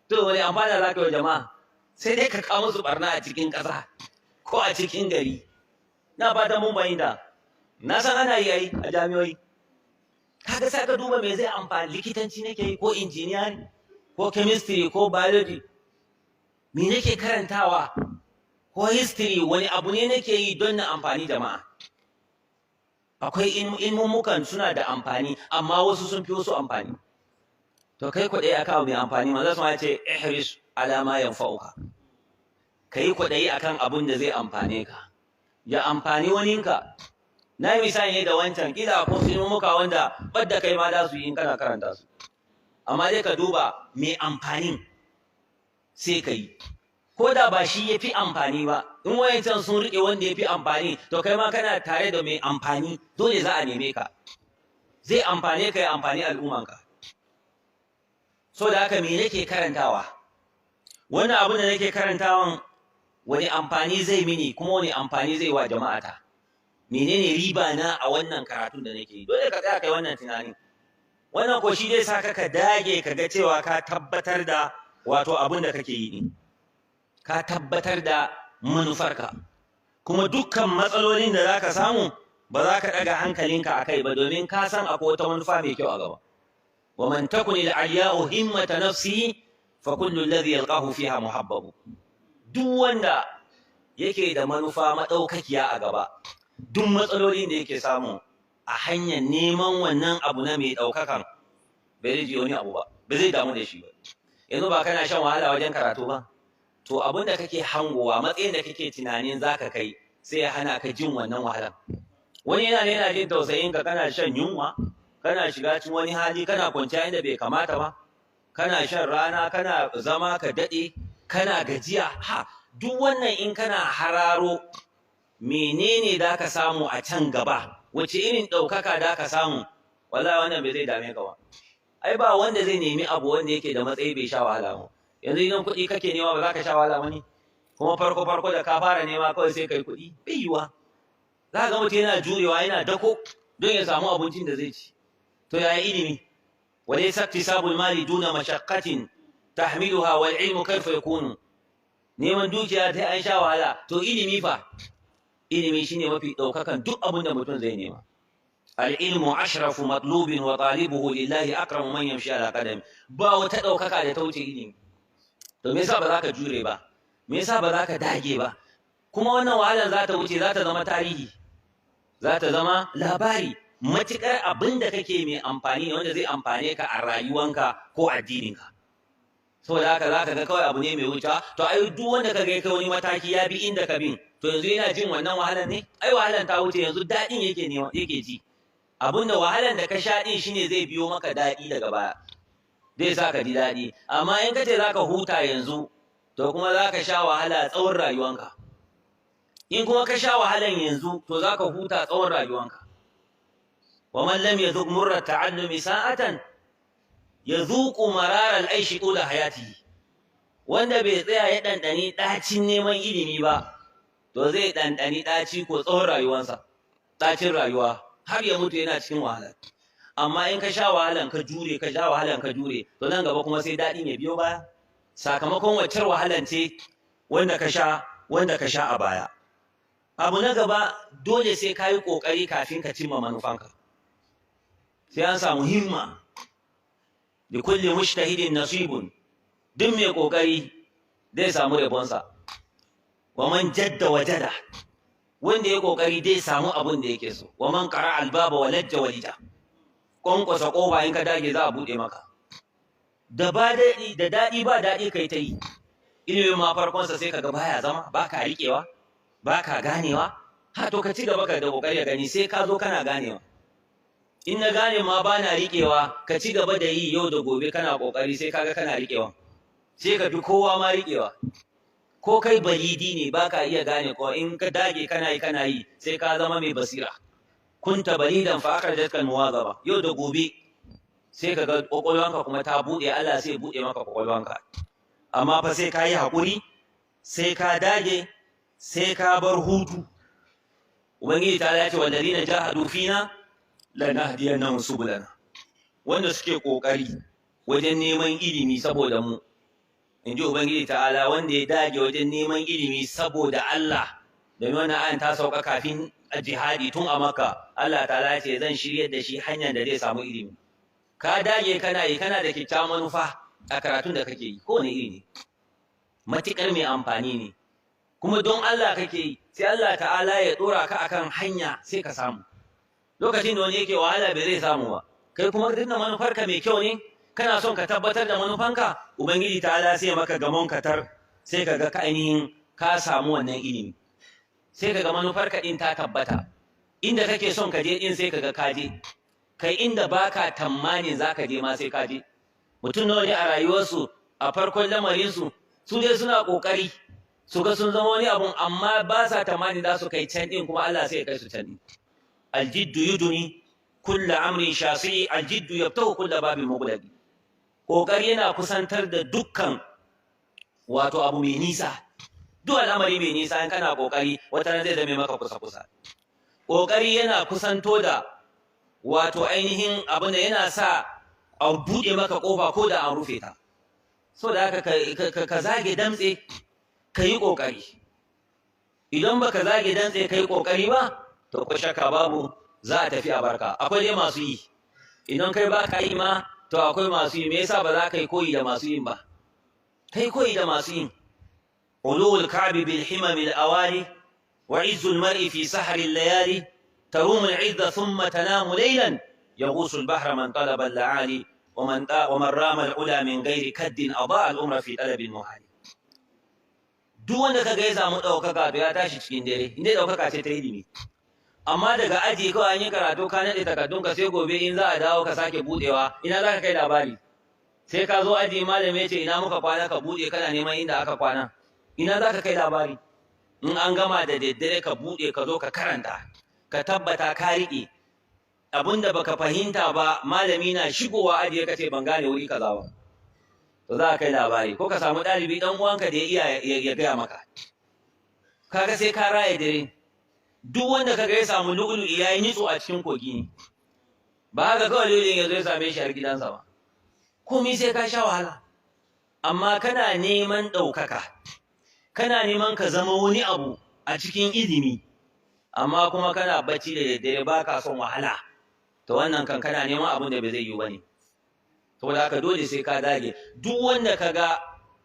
to wani amfana za ka yi wa jama'a? Sai dai ka kawo musu barna a cikin ƙasa ko a cikin gari. Na fata mun fahimta. Na san ana yi ai a jami'oi. Kaga sai ka duba me zai amfani. Likitanci nake yi, ko engineering, ko chemistry, ko biology, me nake karantawa, ko history, wani abu ne nake yi don na amfani jama'a? Akwai ilmummukan suna da amfani, amma wasu sun fi wasu amfani. To kai kwaɗayi akan mai amfani. Manzo sun ce ihris ala ma yanfa'uka, kai kwaɗayi akan abun da zai amfane ka, ya amfani waninka. Na yi misali ne da wancan. Kila ko su ilmummuka wanda ɓadda kai ma za su yi in kana karanta su, amma dai ka duba mai amfanin sai ka yi, ko da ba shi ya fi amfani ba. In wayancan sun riƙe wanda ya fi amfani, to kai ma kana tare da mai amfani, dole za a neme ka, zai amfane ka, ya amfani al'ummanka. So da haka, me nake karantawa? Wannan abin da nake karantawan, wani amfani zai mini, kuma wani amfani zai wa jama'ata? Menene riba na a wannan karatun da nake yi? Dole ka tsaya kai wannan tunanin. Wannan ko shi zai saka ka dage, ka ga cewa ka tabbatar da wato abin da kake yi din, ka tabbatar da manufarka, kuma dukkan matsalolin da zaka samu ba za ka ɗaga hankalinka a kai ba, domin ka san akwai wata manufa mai kyau a gaba. Wa man takun al-alya'u himmata nafsihi, fa kullu alladhi yalqahu fiha muhabbabu. Duk wanda yake da manufa madaukakiya a gaba, duk matsalolin da yake samu a hanyar neman wannan abu na mai ɗaukakan, bai zai ji wani abu ba, ba zai damu da shi ba. Yanzu ba kana shan wahala wajen karatu ba? To abin da kake hangowa, matsayin da kake tunanin zaka kai, sai ya hana ka jin wannan wahalar. Wani yana ne yana jin tausayin ka, kana shan yunwa, kana shiga cikin wani hali, kana kwanciya inda bai kamata ba, kana shan rana, kana zama ka daɗe, kana gajiya. Ha, duk wannan in kana hararo menene da ka samu a can gaba, wace irin ɗaukaka da ka samu, wallahi wannan bai zai dame ka ba. Ai ba wanda zai nemi abu wanda yake da matsayi bai sha wahala ba. Yanzu idan kuɗi kake nema, ba za ka sha wahala ba ne? Kuma farko farko da ka fara nema kawai sai kai kuɗi? Bai yiwa. Za ga mutum yana jurewa, yana dako don ya samu abincin da zai ci. To yaya ilimi? Walaysa iktisabul mali duna mashaqqatin tahmiluha, wal ilmu kaifa yakunu. Neman dukiya sai an sha wahala, to ilimi fa? Ilimi shine mafi ɗaukakan duk abin da mutum zai nema. Al-ilmu ashrafu matlubin wa talibuhu lillahi akramu man yamshi ala qadami. Ba wata ɗaukaka da ta wuce ilimi. To me yasa ba za ka jure ba? Me yasa ba za ka dage ba? Kuma wannan wahalar za ta wuce, za ta zama tarihi, za ta zama labari, matuƙar abin da kake mai amfani ne wanda zai amfane ka a rayuwanka ko addininka. Saboda haka za ka ga kawai abu ne mai wucewa. To ai duk wanda ka ga kai wani mataki, ya bi inda ka bin, to yanzu yana jin wannan wahalar ne? Ai wahalar ta wuce, yanzu daɗin yake nema, yake ji. Abin da wahalar da ka sha ɗin shine zai biyo maka daɗi daga baya, zai sa ka ji daɗi. Amma in ka ce za ka huta yanzu, to kuma za ka sha wahala tsawon rayuwanka. In kuma ka sha wahalan yanzu, to za ka huta tsawon rayuwanka. Wa man lam yadhuq murra ta'allumi sa'atan, yadhuqu marara al-aishi tula hayatihi. Wanda bai tsaya ya ɗanɗani ɗacin neman ilimi ba, to zai ɗanɗani ɗaci ko tsawon rayuwansa, ɗacin rayuwa, har ya mutu yana cikin wahala. Amma in ka sha wahalan ka jure, ka sha wahalan ka jure, to nan gaba kuma sai daɗin ya biyo baya, sakamakon waccar wahalan ce wanda ka sha a baya. Abu na gaba, dole sai ka yi ƙoƙari kafin ka cimma manufanka. Sai an samu himma. Li kulli mujtahidin nasibun, duk mai kokari zai samu rabonsa. Wa man jadda wajada, wanda ya kokari zai samu abin da yake so. Wa man qara albaba wa lajja walija, kwankwasa kofa in ka dage za a bude maka. Da ba daɗi da daɗi ba daɗi kai ta yi. Ilimin ma farkonsa sai kaga baya zama, ba ka riƙewa, ba ka ganewa. Ha, to ka ci gaba ka da kokari ya gani, sai ka zo kana ganewa. In na gane ma ba na riƙewa, ka ci gaba da yi yau da gobe kana kokari, sai kaga kana riƙewa, sai ka fi kowa ma riƙewa. Ko kai balidi ne, ba ka iya gane ko, in ka dage kana yi kana yi, sai ka zama mai basira. Kunta balidan fa akhrajatka muwazaba. Yau da gobe sai ka ga kwakwalwanka kuma ta buɗe, Allah sai buɗe maka kwakwalwanka. Amma fa sai ka yi haƙuri, sai ka dage, sai ka bar hutu. Ubangiji ta ce wallazina jahadu fina lanahdiyannahum subulana. Wanda suke kokari wajen neman ilimi saboda mu, inji Ubangiji ta'ala, wanda ya dage wajen neman ilimi saboda Allah, domin wannan ayan ta sauka kafin jihadi tun a Makka, Allah ta'ala ce zan shiryar da shi hanyar da zai samu ilimi. Ka dage kana yi, kana da kyakkyawan manufa a karatun da kake yi, kowane iri ne, matuƙar mai amfani ne, kuma don Allah kake yi, sai Allah ta'ala ya ɗora ka akan hanya, sai ka samu. Lokacin da wani yake wahala bai zai samu ba, kai kuma duk manufarka mai kyau ne, kana son ka tabbatar da manufanka, Ubangiji ta'ala sai maka gamon katar, sai ka ga ka ainihin ka samu wannan ilimi, sai ka ga manufarka ɗin ta tabbata. Inda kake son ka je ɗin, sai ka ga ka je. Kai, inda baka tamanin za ka je ma, sai ka je. Mutum nawa ne a rayuwarsu, a farkon lamarinsu, su dai suna ƙoƙari su ga sun zama wani abun, amma ba sa tamanin za su kai can ɗin, kuma Allah sai ya kai su can ɗin. Aljiddu yuduni kulla amrin shasi, aljiddu yaftahu kulla babin mughlaqi. Ƙoƙari yana kusantar da dukkan wato abu mai nisa. Duk al'amari mai nisa, in kana ƙoƙari, wata ran zai zame maka kusa kusa. Ƙoƙari yana kusanto da wato ainihin abin da yana sa a buɗe maka ƙofa ko da an rufe ta. So da haka ka zage damtse, ka yi ƙoƙari. Idan baka zage damtse ka yi ƙoƙari ba, to ko shakka babu za a tafi a barka. Akwai dai masu yi. Idan kai ba ka yi ma, to akwai masu yi. Me yasa ba za ka yi koyi da masu yin ba? Kai koyi da masu yin. Ulul ka'bi bil himam al awali wa izzul mar'i fi sahri al layali, tarum al izza thumma tanamu laylan, يغوص البحر من طلب اللعالي، ومن رام العلا من غير كد أضاع الأمر في طلب المحال. Duk wanda kaga ya samu ɗaukaka, to ya tashi cikin dare, inda ɗaukaka ce ta ilimi. Amma daga aji kawai an yi karatu, ka naɗe takardunka, sai gobe in za a dawo ka sake buɗewa, ina za ka kai labari? Sai ka zo aji, malami ya ce ina muka kwana, ka buɗe kana neman inda aka kwana, ina za ka kai labari? In an gama da daddare ka buɗe, ka zo ka karanta, ka tabbata ka riƙe. Abinda baka fahimta ba, malami na shigowa aji ka ce ban gane wuri kaza ba, to za ka kai labari, ko ka samu ɗalibi ɗan uwanka da ya iya ya gaya maka. Kaga sai ka raya dare. Duk wanda kaga ya samu lu'ulu'i, ya yi nitso a cikin kogi ne. Ba haka kawai lu'ulu'in ya zo ya same shi har gidansa ba. Komai sai ka sha wahala. Amma kana neman ɗaukaka, kana neman ka zama wani abu a cikin ilimi, amma kuma kana bacci da daddare, ba ka son wahala, to wannan kan kana neman abin da bai zai yiwu ba ne. Saboda haka dole sai ka dage. Duk wanda ka ga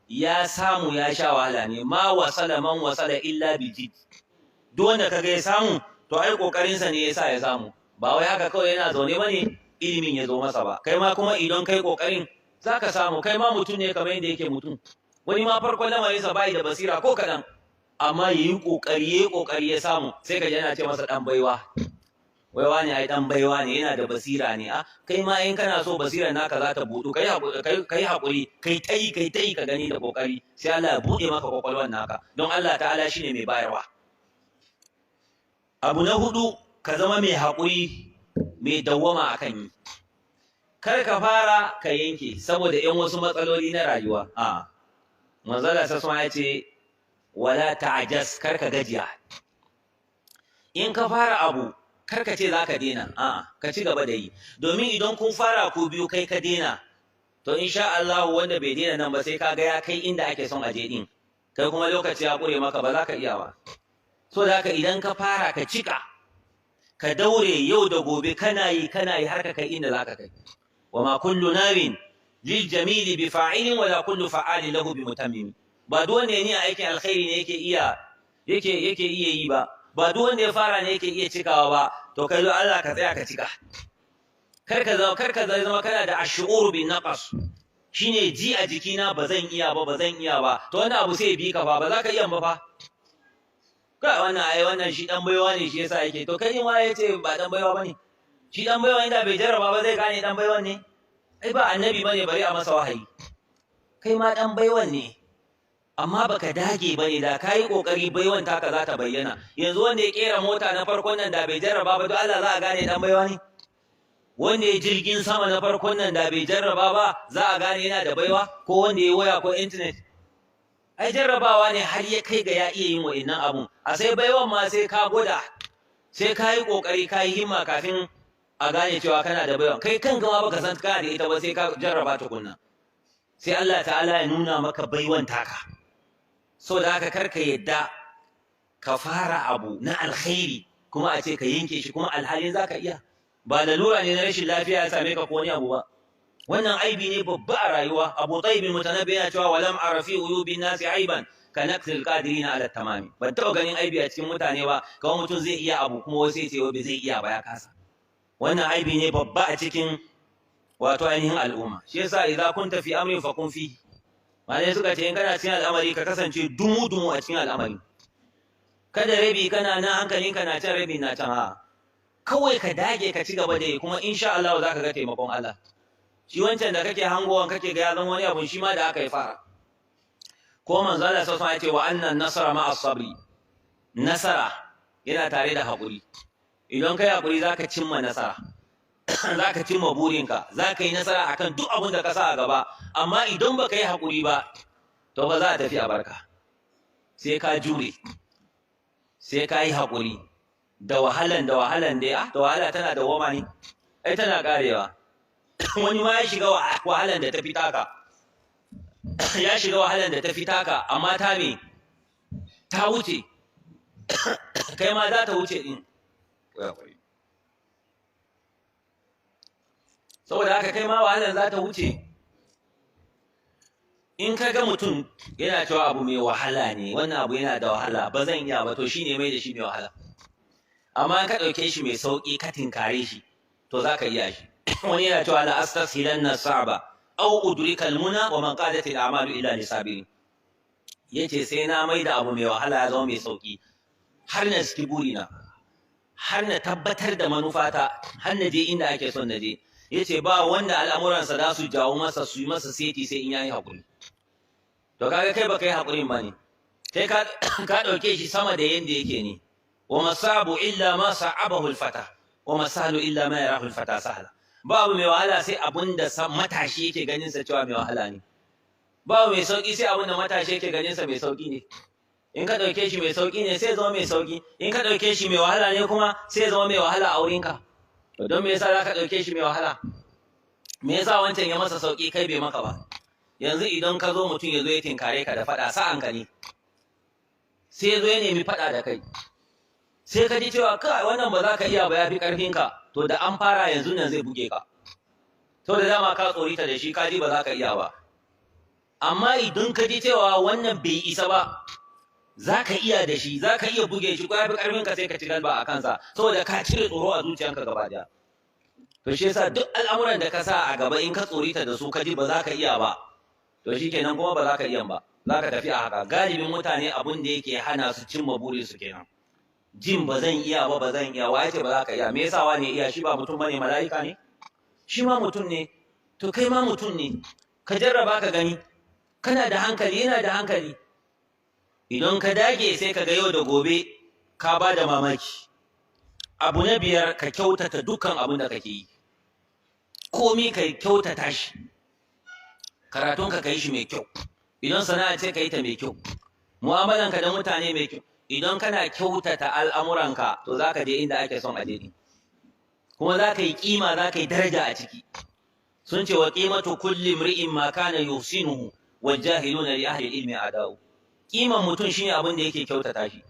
ya samu, ya sha wahala ne. Ma wasala man wasala illa bi jid. Duk wanda kaga ya samu, to ai kokarin sa ne yasa ya samu, ba wai haka kawai yana zaune bane ilimin ya zo masa ba. Kai ma kuma idan kai kokarin, zaka samu. Kai ma mutum ne kamar yadda yake mutum. Wani ma farkon lamarin sa bai da basira ko kadan, amma yayi kokari, yayi kokari, ya samu. Sai ka ji ana ce masa dan baiwa, wai wani ai dan baiwa ne, yana da basira ne. A kai ma in kana so basirar naka za ta budu, kai kai hakuri, kai tai kai tai, ka gani da kokari, sai Allah ya bude maka kwakwalwar naka, don Allah ta'ala shine mai bayarwa. Abu na hudu, ka zama mai hakuri, mai dawwama akan yi. Kar ka fara ka yanke saboda yan wasu matsaloli na rayuwa. A manzala sa ya ce wala ta'jas, kar ka gajiya. In ka fara abu, kar ka ce za ka daina. A'a, ka ci gaba da yi, domin idan kun fara ku biyu, kai ka daina, to insha Allah wanda bai daina nan ba, sai ka ga ya kai inda ake son aje din, kai kuma lokaci ya kure maka, ba za ka iya ba. So da haka idan ka fara, ka cika. Ka daure yau da gobe kana yi kana yi har ka kai inda zaka kai. Wa ma kullu nawin lil jamili bi fa'ilin wala kullu fa'alin lahu bi mutammim. Ba duk wanda ya niyya aikin alkhairi ne yake iya yake yake iya yi ba, ba duk wanda ya fara ne yake iya cikawa ba. To kai zo Allah ka tsaya ka cika. Kar ka zama kana da ash'uru bin naqas, shine ji a jikina ba zan iya ba, ba zan iya ba. To wannan abu sai bi ka fa, ba za ka iya ba fa. Kai wannan, ai wannan shi dan baiwa ne, shi yasa yake. To kai ma yace ba dan baiwa bane shi. Dan baiwa inda bai jarraba ba zai gane dan baiwan ne? Ai ba annabi bane bari a masa wahayi. Kai ma dan baiwan ne, amma baka dage bane. Da kayi kokari, baiwan taka za ta bayyana. Yanzu wanda ya kera mota na farkon nan, da bai jarraba ba, don Allah za a gane dan baiwa ne? Wanda ya jirgin sama na farkon nan, da bai jarraba ba, za a gane yana da baiwa? Ko wanda ya waya ko internet? Ai jarrabawa ne har ya kai ga ya iya yin wa'innan abun. A sai baiwan ma sai ka gwada, sai ka yi kokari, ka yi himma kafin a gane cewa kana da baiwan. Kai kanka ma baka san kana da ita ba, sai ka jarraba tukunna, sai Allah ta'ala ya nuna maka baiwan taka. So da haka karka yadda ka fara abu na alkhairi kuma a ce ka yanke shi, kuma alhalin zaka iya. Ba lalura ne na rashin lafiya ya same ka ko wani abu ba. Wannan aibi ne babba a rayuwa. Abu Tayyib Mutanabbi yana cewa: "Walam ara fi uyubin nasi aiban ka naqsil qadirina ala tamami." Ban taɓa ganin aibi a cikin mutane ba kawai mutum zai iya abu kuma wasu ya ce wai zai iya ba, ya kasa. Wannan aibi ne babba a cikin wato ainihin al'umma. Shi yasa idza kunta fi amrin fa kun fi. Malai suka ce in kana cikin al'amari, ka kasance dumu dumu a cikin al'amari. Kada rabi kana nan hankalinka na can, rabi na can. Ha kawai ka dage ka ci gaba da yi, kuma insha Allah za ka ga taimakon Allah. Shi wancan da kake hangowan kake ga ya zama wani abu, shi ma da aka yi fara. Ko manzo Allah sallallahu alaihi wasallam ya ce: "Wa annan nasara ma'a sabri." Nasara yana tare da haƙuri. Idan kai haƙuri, zaka cimma nasara, zaka cimma burinka, zaka yi nasara akan duk abin da ka sa a gaba. Amma idan baka yi haƙuri ba, to ba za a tafi a barka. Sai ka jure, sai ka yi haƙuri da wahalan, da wahalan dai. Ah, da wahala tana da woma ne? Ai tana karewa. Wani ma ya shiga wahalan da ta fi taka, ya shiga wahalan da ta fi taka, amma ta me ta wuce. Kai ma za ta wuce din. Saboda haka kai ma wahalan za ta wuce. In ka ga mutum yana cewa abu mai wahala ne, wannan abu yana da wahala, ba zan iya ba, to shine mai da shi mai wahala. Amma in ka ɗauke shi mai sauƙi, ka tinkare shi, to za ka iya shi. Wani yana cewa: "La astashilanna sa'ba aw udrika almuna wa man qadat al'amalu illa lisabirin." Yace sai na mai da abu mai wahala ya zama mai sauƙi, har na saki burina, har na tabbatar da manufata, har na je inda ake son na je. Yace ba wanda al'amuransa za su jawo masa, su yi masa seti, sai in yayi hakuri. To kaga kai baka yi hakurin ba ne, kai ka ɗauke shi sama da yanda yake ne. Wa masabu illa ma sa'abahu al-fata, wa masalu illa ma yarahu al-fata sahla. Babu mai wahala sai abun da matashi yake ganin sa cewa mai wahala ne. Babu mai sauki sai abun da matashi yake ganin sa mai sauki ne. In ka ɗauke shi mai sauki ne, sai zama mai sauki. In ka ɗauke shi mai wahala ne kuma, sai zama mai wahala a wurinka. To don me yasa za ka ɗauke shi mai wahala? Me yasa wancan ya masa sauki, kai bai maka ba? Yanzu idan ka zo, mutum ya zo ya tinkare ka da faɗa, sa'an ka ne, sai ya zo ya nemi faɗa da kai, sai ka ji cewa kai wannan ba za ka iya ba, ya fi ƙarfinka. To da an fara yanzu nan zai buge ka. To da dama ka tsorita da shi, ka ji ba za ka iya ba. Amma idan ka ji cewa wannan bai isa ba, za ka iya da shi, za ka iya buge shi, ko ya fi ƙarfinka, sai ka ci galba a kansa, saboda ka cire tsoro a zuciyanka gaba ɗaya. To shi yasa duk al'amuran da ka sa a gaba, in ka tsorita da su, ka ji ba za ka iya ba, to shi kenan kuma ba za ka iya ba, za ka tafi a haka. Galibin mutane abun da yake hana su cimma burinsu kenan, jin ba zan iya ba, ba zan iya. Wa ce ba za ka iya? Me yasa wani iya? Shi ba mutum bane? Mala'ika ne? Shi ma mutum ne. To kai ma mutum ne, ka jarraba ka gani. Kana da hankali, yana da hankali. Idan ka dage, sai ka ga yau da gobe ka ba da mamaki. Abu na biyar, ka kyautata dukkan abin da kake yi. Komi ka kyautata shi. Karatunka ka yi shi mai kyau. Idan sana'a ce, ka yi ta mai kyau. Mu'amalanka da mutane mai kyau. Idan kana kyautata al'amuranka, to za ka je inda ake son a je, kuma za ka yi kima, za ka yi daraja a ciki. Sun ce: "Wa qimatu kulli imri'in ma kana yuhsinuhu, wal jahiluna li ahli ilmi a'da'u." Kiman mutum shine abin da yake kyautata shi.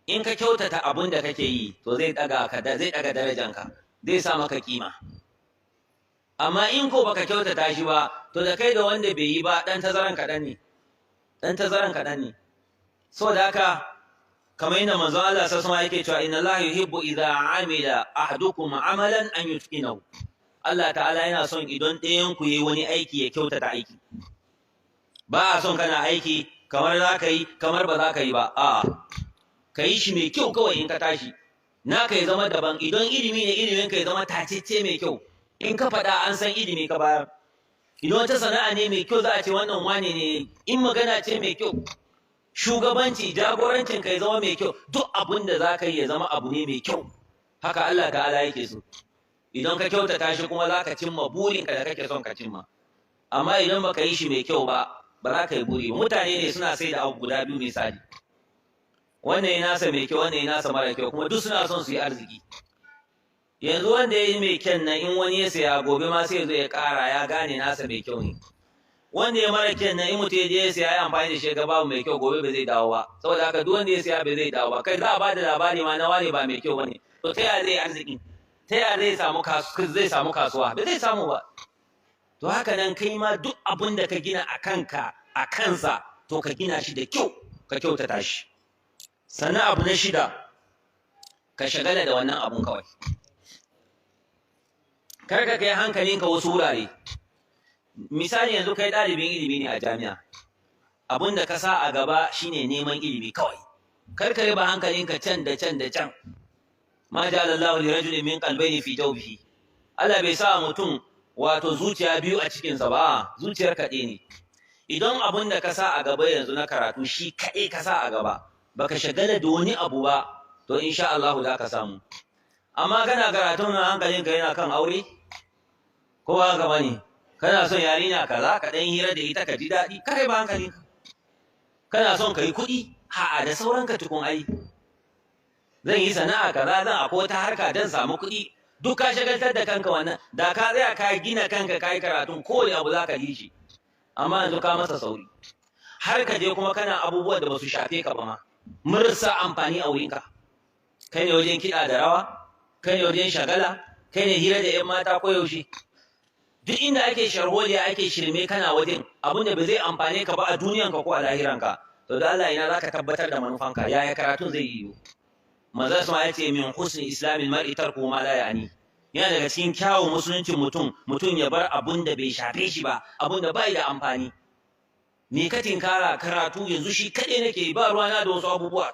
In ka kyautata abun da kake yi, to zai daga ka, zai daga darajanka, zai sa maka kima. Amma in ko baka kyautata shi ba, to da kai da wanda bai yi ba dan tazaran kaɗan ne, dan tazaran kaɗan ne. Saboda haka, kamar yadda manzon Allah sallallahu alaihi yake cewa, inna Allah yuhibbu idza amila ahadukum amalan an yutqinahu. Allah ta'ala yana son idan ɗayan ku yayi wani aiki, ya kyautata aiki. Ba a son kana aiki kamar za ka yi, kamar ba za ka yi ba. A'a, ka yi shi mai kyau kawai. In ka tashi, naka ya zama daban. Idan ilimi ne, ilimin ka ya zama tacecce mai kyau. In ka faɗa, an san ilimi ka bayar. Idan wata sana'a ne mai kyau, za a ce wannan wane ne. In magana ce mai kyau, shugabanci, jagorancin ka ya zama mai kyau. Duk abin da za ka yi ya zama abu ne mai kyau. Haka Allah ta'ala yake so. Idan ka kyautata shi kuma, za ka cimma burinka da kake son ka cimma. Amma idan baka yi shi mai kyau ba, ba za ka yi buri. Mutane ne suna sai da abu guda biyu, misali, wannan ya nasa mai kyau, wannan ya nasa mara kyau, kuma duk suna son su yi arziki. Yanzu wanda ya yi mai kyan nan, in wani ya saya, gobe ma sai ya zo ya ƙara, ya gane nasa mai kyau ne. Wanda ya mara kyan nan, in mutum ya je ya saya, ya amfani da shi, ga babu mai kyau, gobe ba zai dawo ba. Saboda haka, duk wanda ya saya ba zai dawo ba. Kai, za a ba da labari ma na wane ba mai kyau bane. To, ta yaya zai arziki? Ta yaya zai samu kasuwa? Ba zai samu ba. To, haka nan kai ma, duk abin da ka gina a kanka, a kansa, to ka gina shi da kyau, ka kyautata shi. Sannan abu na shida, ka shagala da wannan abun kawai. Kar ka kai hankalinka wasu wurare. Misali, yanzu kai ɗalibin ilimi ne a jami'a, abun da ka sa a gaba shine neman ilimi kawai. Kar ka riba hankalinka can da can da can. ما جعل الله لرجل من قلبين في جوفه. Allah bai sa mutum wato zuciya biyu a cikinsa ba, zuciyar kaɗai ne. Idan abun da ka sa a gaba yanzu na karatu, shi kaɗai ka sa a gaba, baka shagala da wani abu ba, to insha Allah za ka samu. Amma kana karatun nan, hankalinka yana kan aure, ko ba haka bane? Kana son yarinya kaza, ka ɗan hira da ita ka ji daɗi, ka ba hankalinka. Kana son ka yi kuɗi, ha'a, da sauranka tukun. Ai zan yi sana'a kaza, zan akwai wata harka dan samu kuɗi. Duk ka shagaltar da kanka wannan. Da ka tsaya ka gina kanka, ka yi karatun, kowane abu za ka yi shi. Amma yanzu ka masa sauri, har ka je kuma kana abubuwan da ba su shafe ka ba ma, marasa amfani a wurinka. Kai ne wajen kiɗa da rawa, kai ne wajen shagala, kai ne hira da 'yan mata koyaushe. Duk inda ake sharholiya, ake shirme, kana wajen. Abin da ba zai amfane ka ba a duniyanka ko a lahiranka. To, da Allah, ina zaka tabbatar da manufanka? Yaya karatun zai yiwu? Manzon sama ya ce, من حسن إسلام المرء تركه ما لا يعنيه. Yana daga cikin kyawun musuluncin mutum, mutum ya bar abun da bai shafe shi ba, abun da bai da amfani. Me ka tinkara? Karatu yanzu shi kaɗai nake, ba ruwana da wasu abubuwa,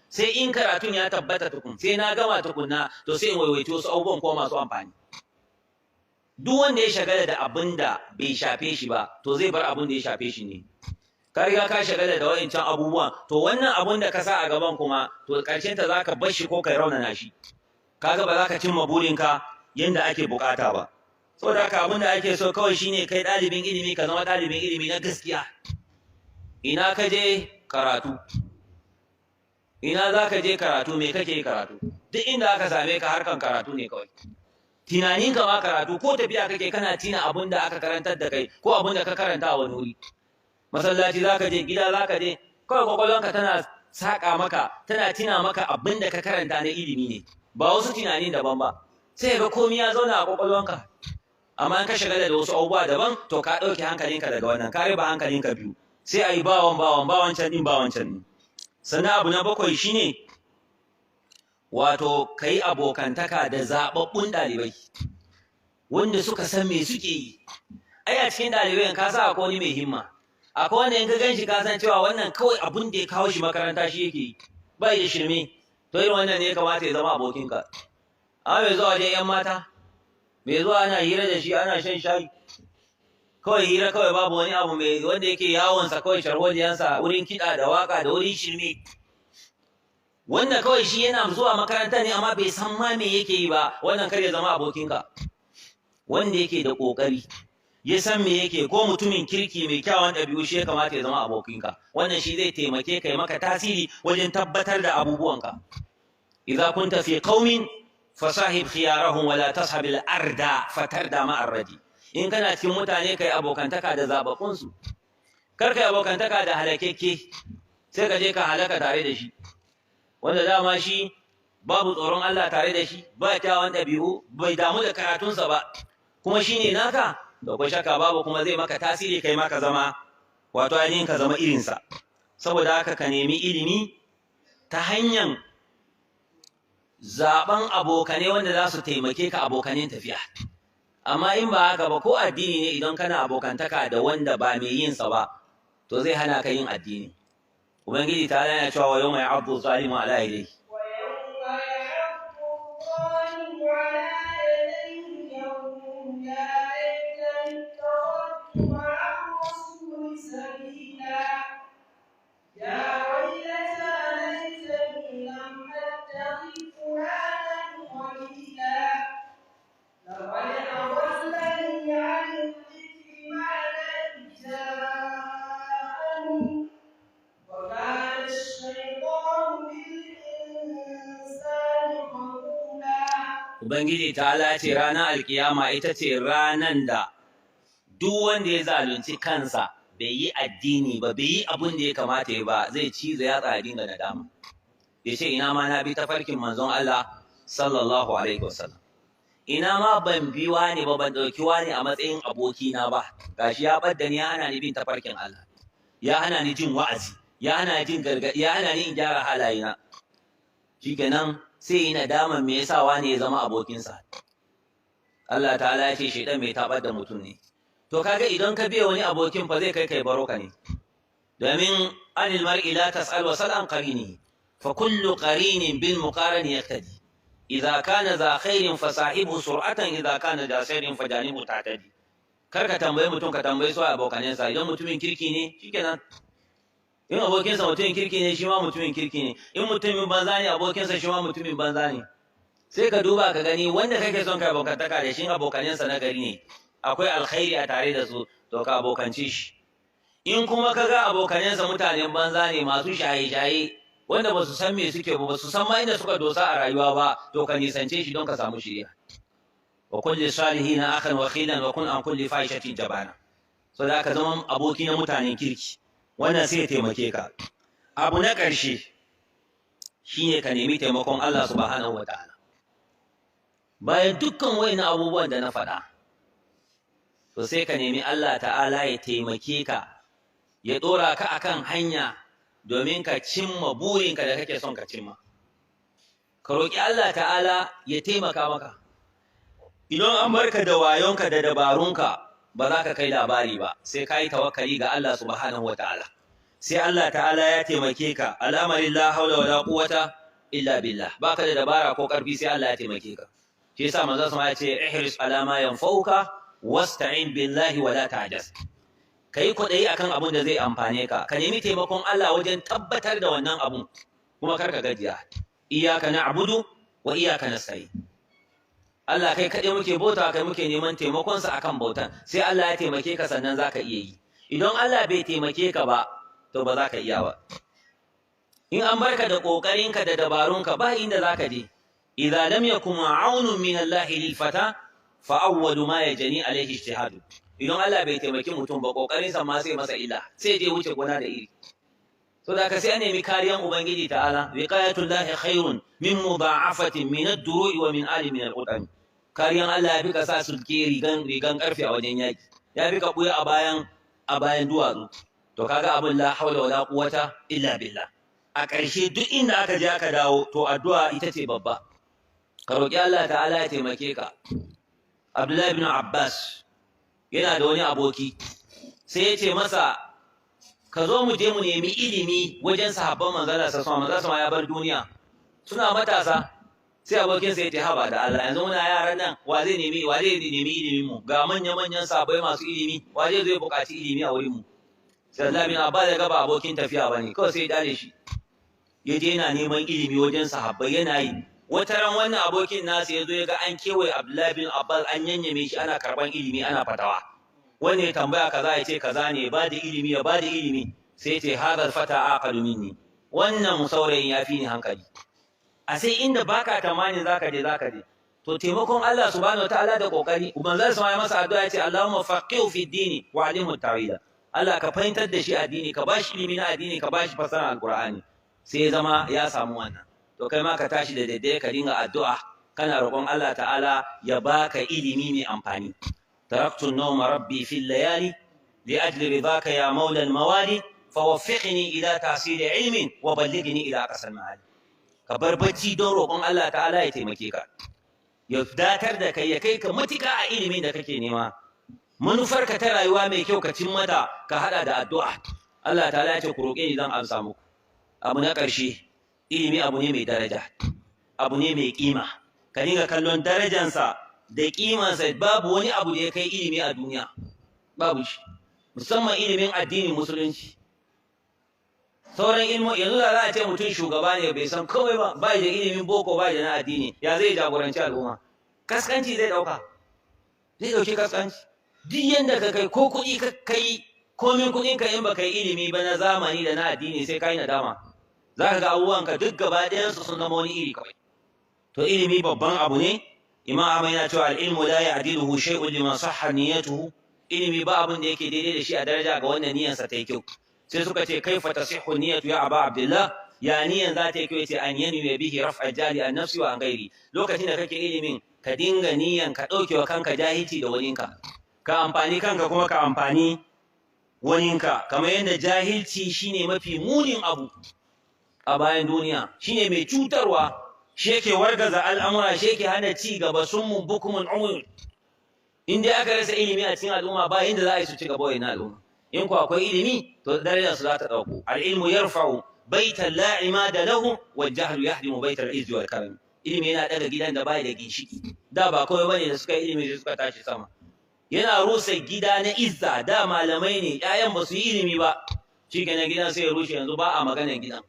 sai in karatun ya tabbata tukun, sai na gama tukunna, to sai in waiwaiti wasu abubuwan ko masu amfani. Duk wanda ya shagala da abun da bai shafe shi ba, to zai bar abun da ya shafe shi ne. Ka riga ka shagala da wa'incan abubuwan, to wannan abun da ka sa a gaban kuma, to ƙarshen ta zaka bar shi ko kai raunana shi. Kaga ba za ka cimma burinka yanda ake bukata ba. Saboda haka, abun da ake so kawai shine, kai ɗalibin ilimi, ka zama ɗalibin ilimi na gaskiya. Ina ka je karatu? Ina za ka je karatu? Me kake karatu? Duk inda aka same ka, harkan karatu ne kawai. Tunaninka ma karatu. Ko tafiya kake, kana tina abun da aka karantar da kai ko abun da ka karanta a wani wuri. Masallaci za ka je, gida za ka je, kawai kwakwalwanka tana saƙa maka, tana tina maka abin da ka karanta na ilimi ne, ba wasu tunanin daban ba. Sai ga komai ya zauna a kwakwalwanka. Amma in ka shagala da wasu abubuwa daban, to ka ɗauke hankalinka daga wannan, ka riba hankalinka biyu, sai a yi bawan bawan, bawan can ɗin, bawan can ɗin. Sannan abu na bakwai shine wato ka yi abokantaka da zaɓaɓɓun ɗalibai wanda suka san me suke yi. Ai a cikin ɗalibai ka sa akwai wani mai himma, akwai wanda in ka gan shi ka san cewa wannan kawai abun da ya kawo shi makaranta shi yake yi, bai da shirme. To, irin wannan ne ya kamata ya zama abokinka. Amma mai zuwa wajen 'yan mata, mai zuwa ana hira da shi, ana shan shayi, kawai hira kawai, babu wani abu mai wanda yake yawonsa, kawai sharholiyansa wurin kiɗa da waka da wurin shirme, wanda kawai shi yana zuwa makaranta ne amma bai san ma me yake yi ba, wannan kar ya zama abokinka. Wanda yake da ƙoƙari, ya san me yake, ko mutumin kirki mai kyawun ɗabi'u, shi ya kamata ya zama abokinka. Wannan shi zai taimake ka, maka tasiri wajen tabbatar da abubuwanka. إذا كنت في قوم فصاحب خيارهم ولا تصحب الأردى فتردى مع الردي. In kana cikin mutane, kai abokantaka da zababbun su. Kar kai abokantaka da halakekke, sai ka je ka halaka tare da shi. Wanda dama shi babu tsoron Allah tare da shi, ba kyawun ɗabi'u, bai damu da karatunsa ba, kuma shi ne naka, da ko shakka babu kuma zai maka tasiri, kai maka zama wato ainihin ka zama irinsa. Saboda haka ka nemi ilimi ta hanyar zaɓen abokane wanda za su taimake ka, abokanen tafiya. Amma in ba haka ba, ko addini ne, idan kana abokantaka da wanda ba mai yin sa ba, to zai hana ka yin addini. Ubangiji ta yana cewa wa yawma ya'addu zalimu ala yadayhi. ويوم يعض الظالم على يديه يقول يا ليتني اتخذت مع الرسول سبيلا يا ويلتى ليتني لم أتخذ فلانا خليلا لقد أضلني عن الذكر بعد إذ جاءني وكان الشيطان للإنسان خذولا. Ubangiji ta ce ranar alkiyama ita ce ranan da duk wanda ya zalunci kansa, bai yi addini ba, bai yi abun da ya kamata ya ba, zai ciza yatsa ya dinga nadama. Ya ce, ina ma na bi tafarkin manzon Allah sallallahu alaihi wasallam. Ina ma ban bi wani ba, ban ɗauki wani a matsayin abokina ba, gashi ya ɓadda ni, ya hana ni bin tafarkin Allah. Ya hana ni jin wa'azi, ya hana ni jin gargaɗi, ya hana ni in gyara halayena. Shikenan sai yi nadaman me yasa wani ya zama abokinsa. Allah ta'ala ya ce shaidan mai tabar da mutum ne. To kaga idan ka biya wani abokin fa, zai kai kai baro ka ne. Domin anil mar'i la tas'al wa sal an qarini, fa kullu qarinin bil muqarani yaqtadi, idza kana za khairin fa sahibu sur'atan, idza kana da sharrin fa janibu ta'tadi. Kar ka tambayi mutum, ka tambayi su abokanensa. Idan mutumin kirki ne, shikenan. In abokinsa mutumin kirki ne, shi ma mutumin kirki ne. In mutumin banza ne abokinsa, shi ma mutumin banza ne. Sai ka duba ka gani wanda kake son ka abokantaka da shi, abokanensa na gari ne, akwai alkhairi a tare da su, to ka abokance shi. In kuma ka ga abokanensa mutanen banza ne, masu shaye-shaye, wanda ba su san me suke ba, ba su san ma inda suka dosa a rayuwa ba, to ka nisance shi don ka samu shiriya. Wa kulli salihina akhan wa khilan, wa kun an kulli fahishatin jabana. So da ka zama aboki na mutanen kirki, wannan sai ya taimake ka. Abu na ƙarshe shine ka nemi taimakon Allah subhanahu wataala. Bayan dukkan wayannan abubuwan da na faɗa, to sai ka nemi Allah ta'ala ya taimake ka, ya ɗora ka akan hanya domin ka cimma burinka da kake son ka cimma. Ka roƙi Allah ta'ala ya taimaka maka. Idan an barka da wayonka da dabarunka, ba za ka kai labari ba. Sai ka yi tawakkali ga Allah subhanahu wataala, sai Allah ta'ala ya taimake ka. Al'amarin la haula wala quwwata illa billah, baka da dabara ko karfi sai Allah ya taimake ka. Shi yasa manzon sama ya ce, ihris ala ma yanfa'uka wasta'in billahi wala ta'jaz. Kai kwaɗayi akan abun da zai amfane ka, ka nemi taimakon Allah wajen tabbatar da wannan abun, kuma kar ka gajiya. Iyyaka na'budu wa iyyaka nasta'in. Allah kai kaɗai muke bauta, kai muke neman taimakonsa akan bautan. Sai Allah ya taimake ka sannan za ka iya yi. Idan Allah bai taimake ka ba, to ba za ka iya ba. In an barka da ƙoƙarinka da dabarunka, ba inda za ka je. Idza lam yakun aunun min Allah lil fata, fa awwalu ma yajni alayhi ijtihadu. Idan Allah bai taimaki mutum ba, ƙoƙarinsa ma sai masa illa, sai je wuce gona da iri. So da ka sai an nemi kariyan Ubangiji ta'ala. Wiqayatullahi khairun min mudha'afatin min ad-duru'i wa min ali min al-qudam. Kariyan Allah ya fi ka sa sulke, rigan karfe a wajen yaki, ya fi ka buya a bayan duwatsu. To kaga abin la haula wala quwwata illa billah. A ƙarshe, duk inda aka je aka dawo, to addu'a ita ce babba. Ka roki Allah ta'ala ya taimake ka. Abdullahi ibn Abbas yana da wani aboki, sai ya ce masa, ka zo mu je mu nemi ilimi wajen sahabban manzala sa manzala sama ya bar duniya, suna matasa. Sai abokin sai ya ce, haba da Allah, yanzu muna yaran nan, wa zai nemi ilimin mu? Ga manya manyan sahabbai masu ilimi, wa zai zo ya buƙaci ilimi a wurin mu? Sai Abdullahi bin Abbas ya ga ba abokin tafiya bane, kawai sai ya dale shi, ya je yana neman ilimi wajen sahabbai. Yana yi, wata ran wannan abokin nasa ya zo ya ga an kewaye Abdullahi bin Abbas, an yanyame shi, ana karban ilimi, ana fatawa. Wanda ya tambaya kaza, ya ce kaza ne, ba da ilimi, ya ba da ilimi. Sai ce, hadal fata aqalu minni, wannan saurayin ya fi ni hankali. A sai inda baka tamanin zaka je, zaka je. To taimakon Allah subhanahu wataala da kokari. Manzon sama ya masa addu'a, ya ce, Allahumma faqihu fi dini wa alimhu ta'wila. Allah ka fahimtar da shi addini, ka bashi ilimi na addini, ka bashi fasara alqur'ani. Sai ya zama ya samu wannan. To kai ma ka tashi da daidai ka dinga addu'a, kana roƙon Allah ta'ala ya baka ilimi mai amfani. Taraktu an-nawma rabbi fil layali li ajli ridaka ya maula al-mawali, fawaffiqni ila tahsil ilmin wa ballighni ila aqsal ma'ali. Ka bar bacci don roƙon Allah ta'ala ya taimake ka, ya datar da kai, ya kai ka matuƙa a ilimin da kake nema. Manufarka ta rayuwa mai kyau ka cin mata, ka hada da addu'a. Allah ta'ala ya ce ku roƙe ni zan amsa muku. Abu na ƙarshe, ilimi abu ne mai daraja, abu ne mai ƙima. Ka dinga kallon darajansa da ƙimansa. Babu wani abu da ya kai ilimi a duniya, babu shi, musamman ilimin addinin Musulunci. Sauran ilmo yanzu da za a ce mutum shugaba ne, bai san komai ba, bai da ilimin boko, bai da na addini, ya zai jagoranci al'umma? Kaskanci zai dauka, zai dauki kaskanci. Duk yanda ka kai, ko kuɗi ka kai, komin kuɗin ka, in baka yi ilimi ba na zamani da na addini, sai ka yi nadama. Za ka ga abubuwan ka duk gaba ɗayansu sun zama wani iri kawai. To ilimi babban abu ne. Imam Ahmad yana cewa: "Al-ilmu la ya'diluhu shay'un liman sahha niyyatuhu." Ilimi ba abin da yake daidai da shi a daraja ga wannan niyyarsa ta yi kyau. Sai suka ce: "Kaifa tasihhu niyyatu ya Aba Abdullah? Ya niyan za ta yi kyau?" Yace: "An yanwi bihi raf'a jali an nafsi wa an ghairi." Lokacin da kake ilimin, ka dinga niyan ka dauke wa kanka jahilci da waninka, ka amfani kanka kuma ka amfani waninka. Kamar yadda jahilci shine mafi munin abu a bayan duniya, shine mai cutarwa, shi yake wargaza al'amura, shi yake hana ci gaba. Summun bukumun umyun. In dai aka rasa ilimi a cikin al'umma, ba yinda za a yi su ci gaba wa al'umma. In ku akwai ilimi, to darajar su za ta ɗauko. Al'ilmu yarfa'u baitan la imada lahu, wal jahlu yahdimu baital izzi wal karam. Ilimi yana daga gidan da bai da ginshiki, da ba kawai bane, da suka yi ilimi sai suka tashi sama. Yana rusa gida na izza, da malamai ne, ƴaƴan ba su yi ilimi ba, shi kenan gidan sai ya rushe. Yanzu ba a maganar gidan.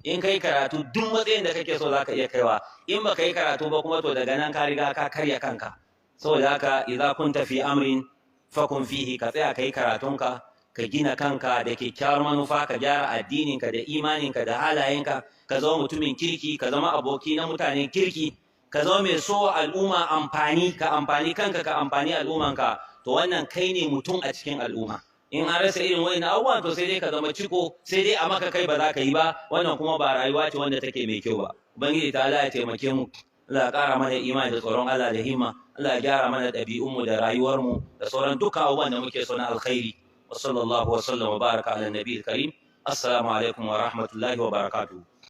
In kai karatu, duk matsayin da kake so za ka iya kaiwa. In ba ka yi karatu ba kuma, to daga nan ka riga ka karya kanka. Saboda haka, idza kunta fi amrin fakun fihi. Ka tsaya ka yi karatunka, ka gina kanka da kyakkyawar manufa, ka gyara addininka da imaninka da halayenka, ka zama mutumin kirki, ka zama aboki na mutanen kirki, ka zama mai so al'umma amfani, ka amfani kanka, ka amfani al'ummanka. To wannan kai ne mutum a cikin al'umma. In an rasa irin wa'in abubuwan, to sai dai ka zama ciko, sai dai a maka, kai ba za ka yi ba. Wannan kuma ba rayuwa ce wanda take mai kyau ba. Ubangiji ta Allah ya taimake mu. Allah ya ƙara mana imani da tsoron Allah da himma. Allah ya gyara mana ɗabi'unmu da rayuwarmu da sauran dukkan abubuwan da muke so na alkhairi. Wa sallallahu wa sallam wa baraka ala nabiyil karim. Assalamu alaikum wa rahmatullahi wa barakatuh.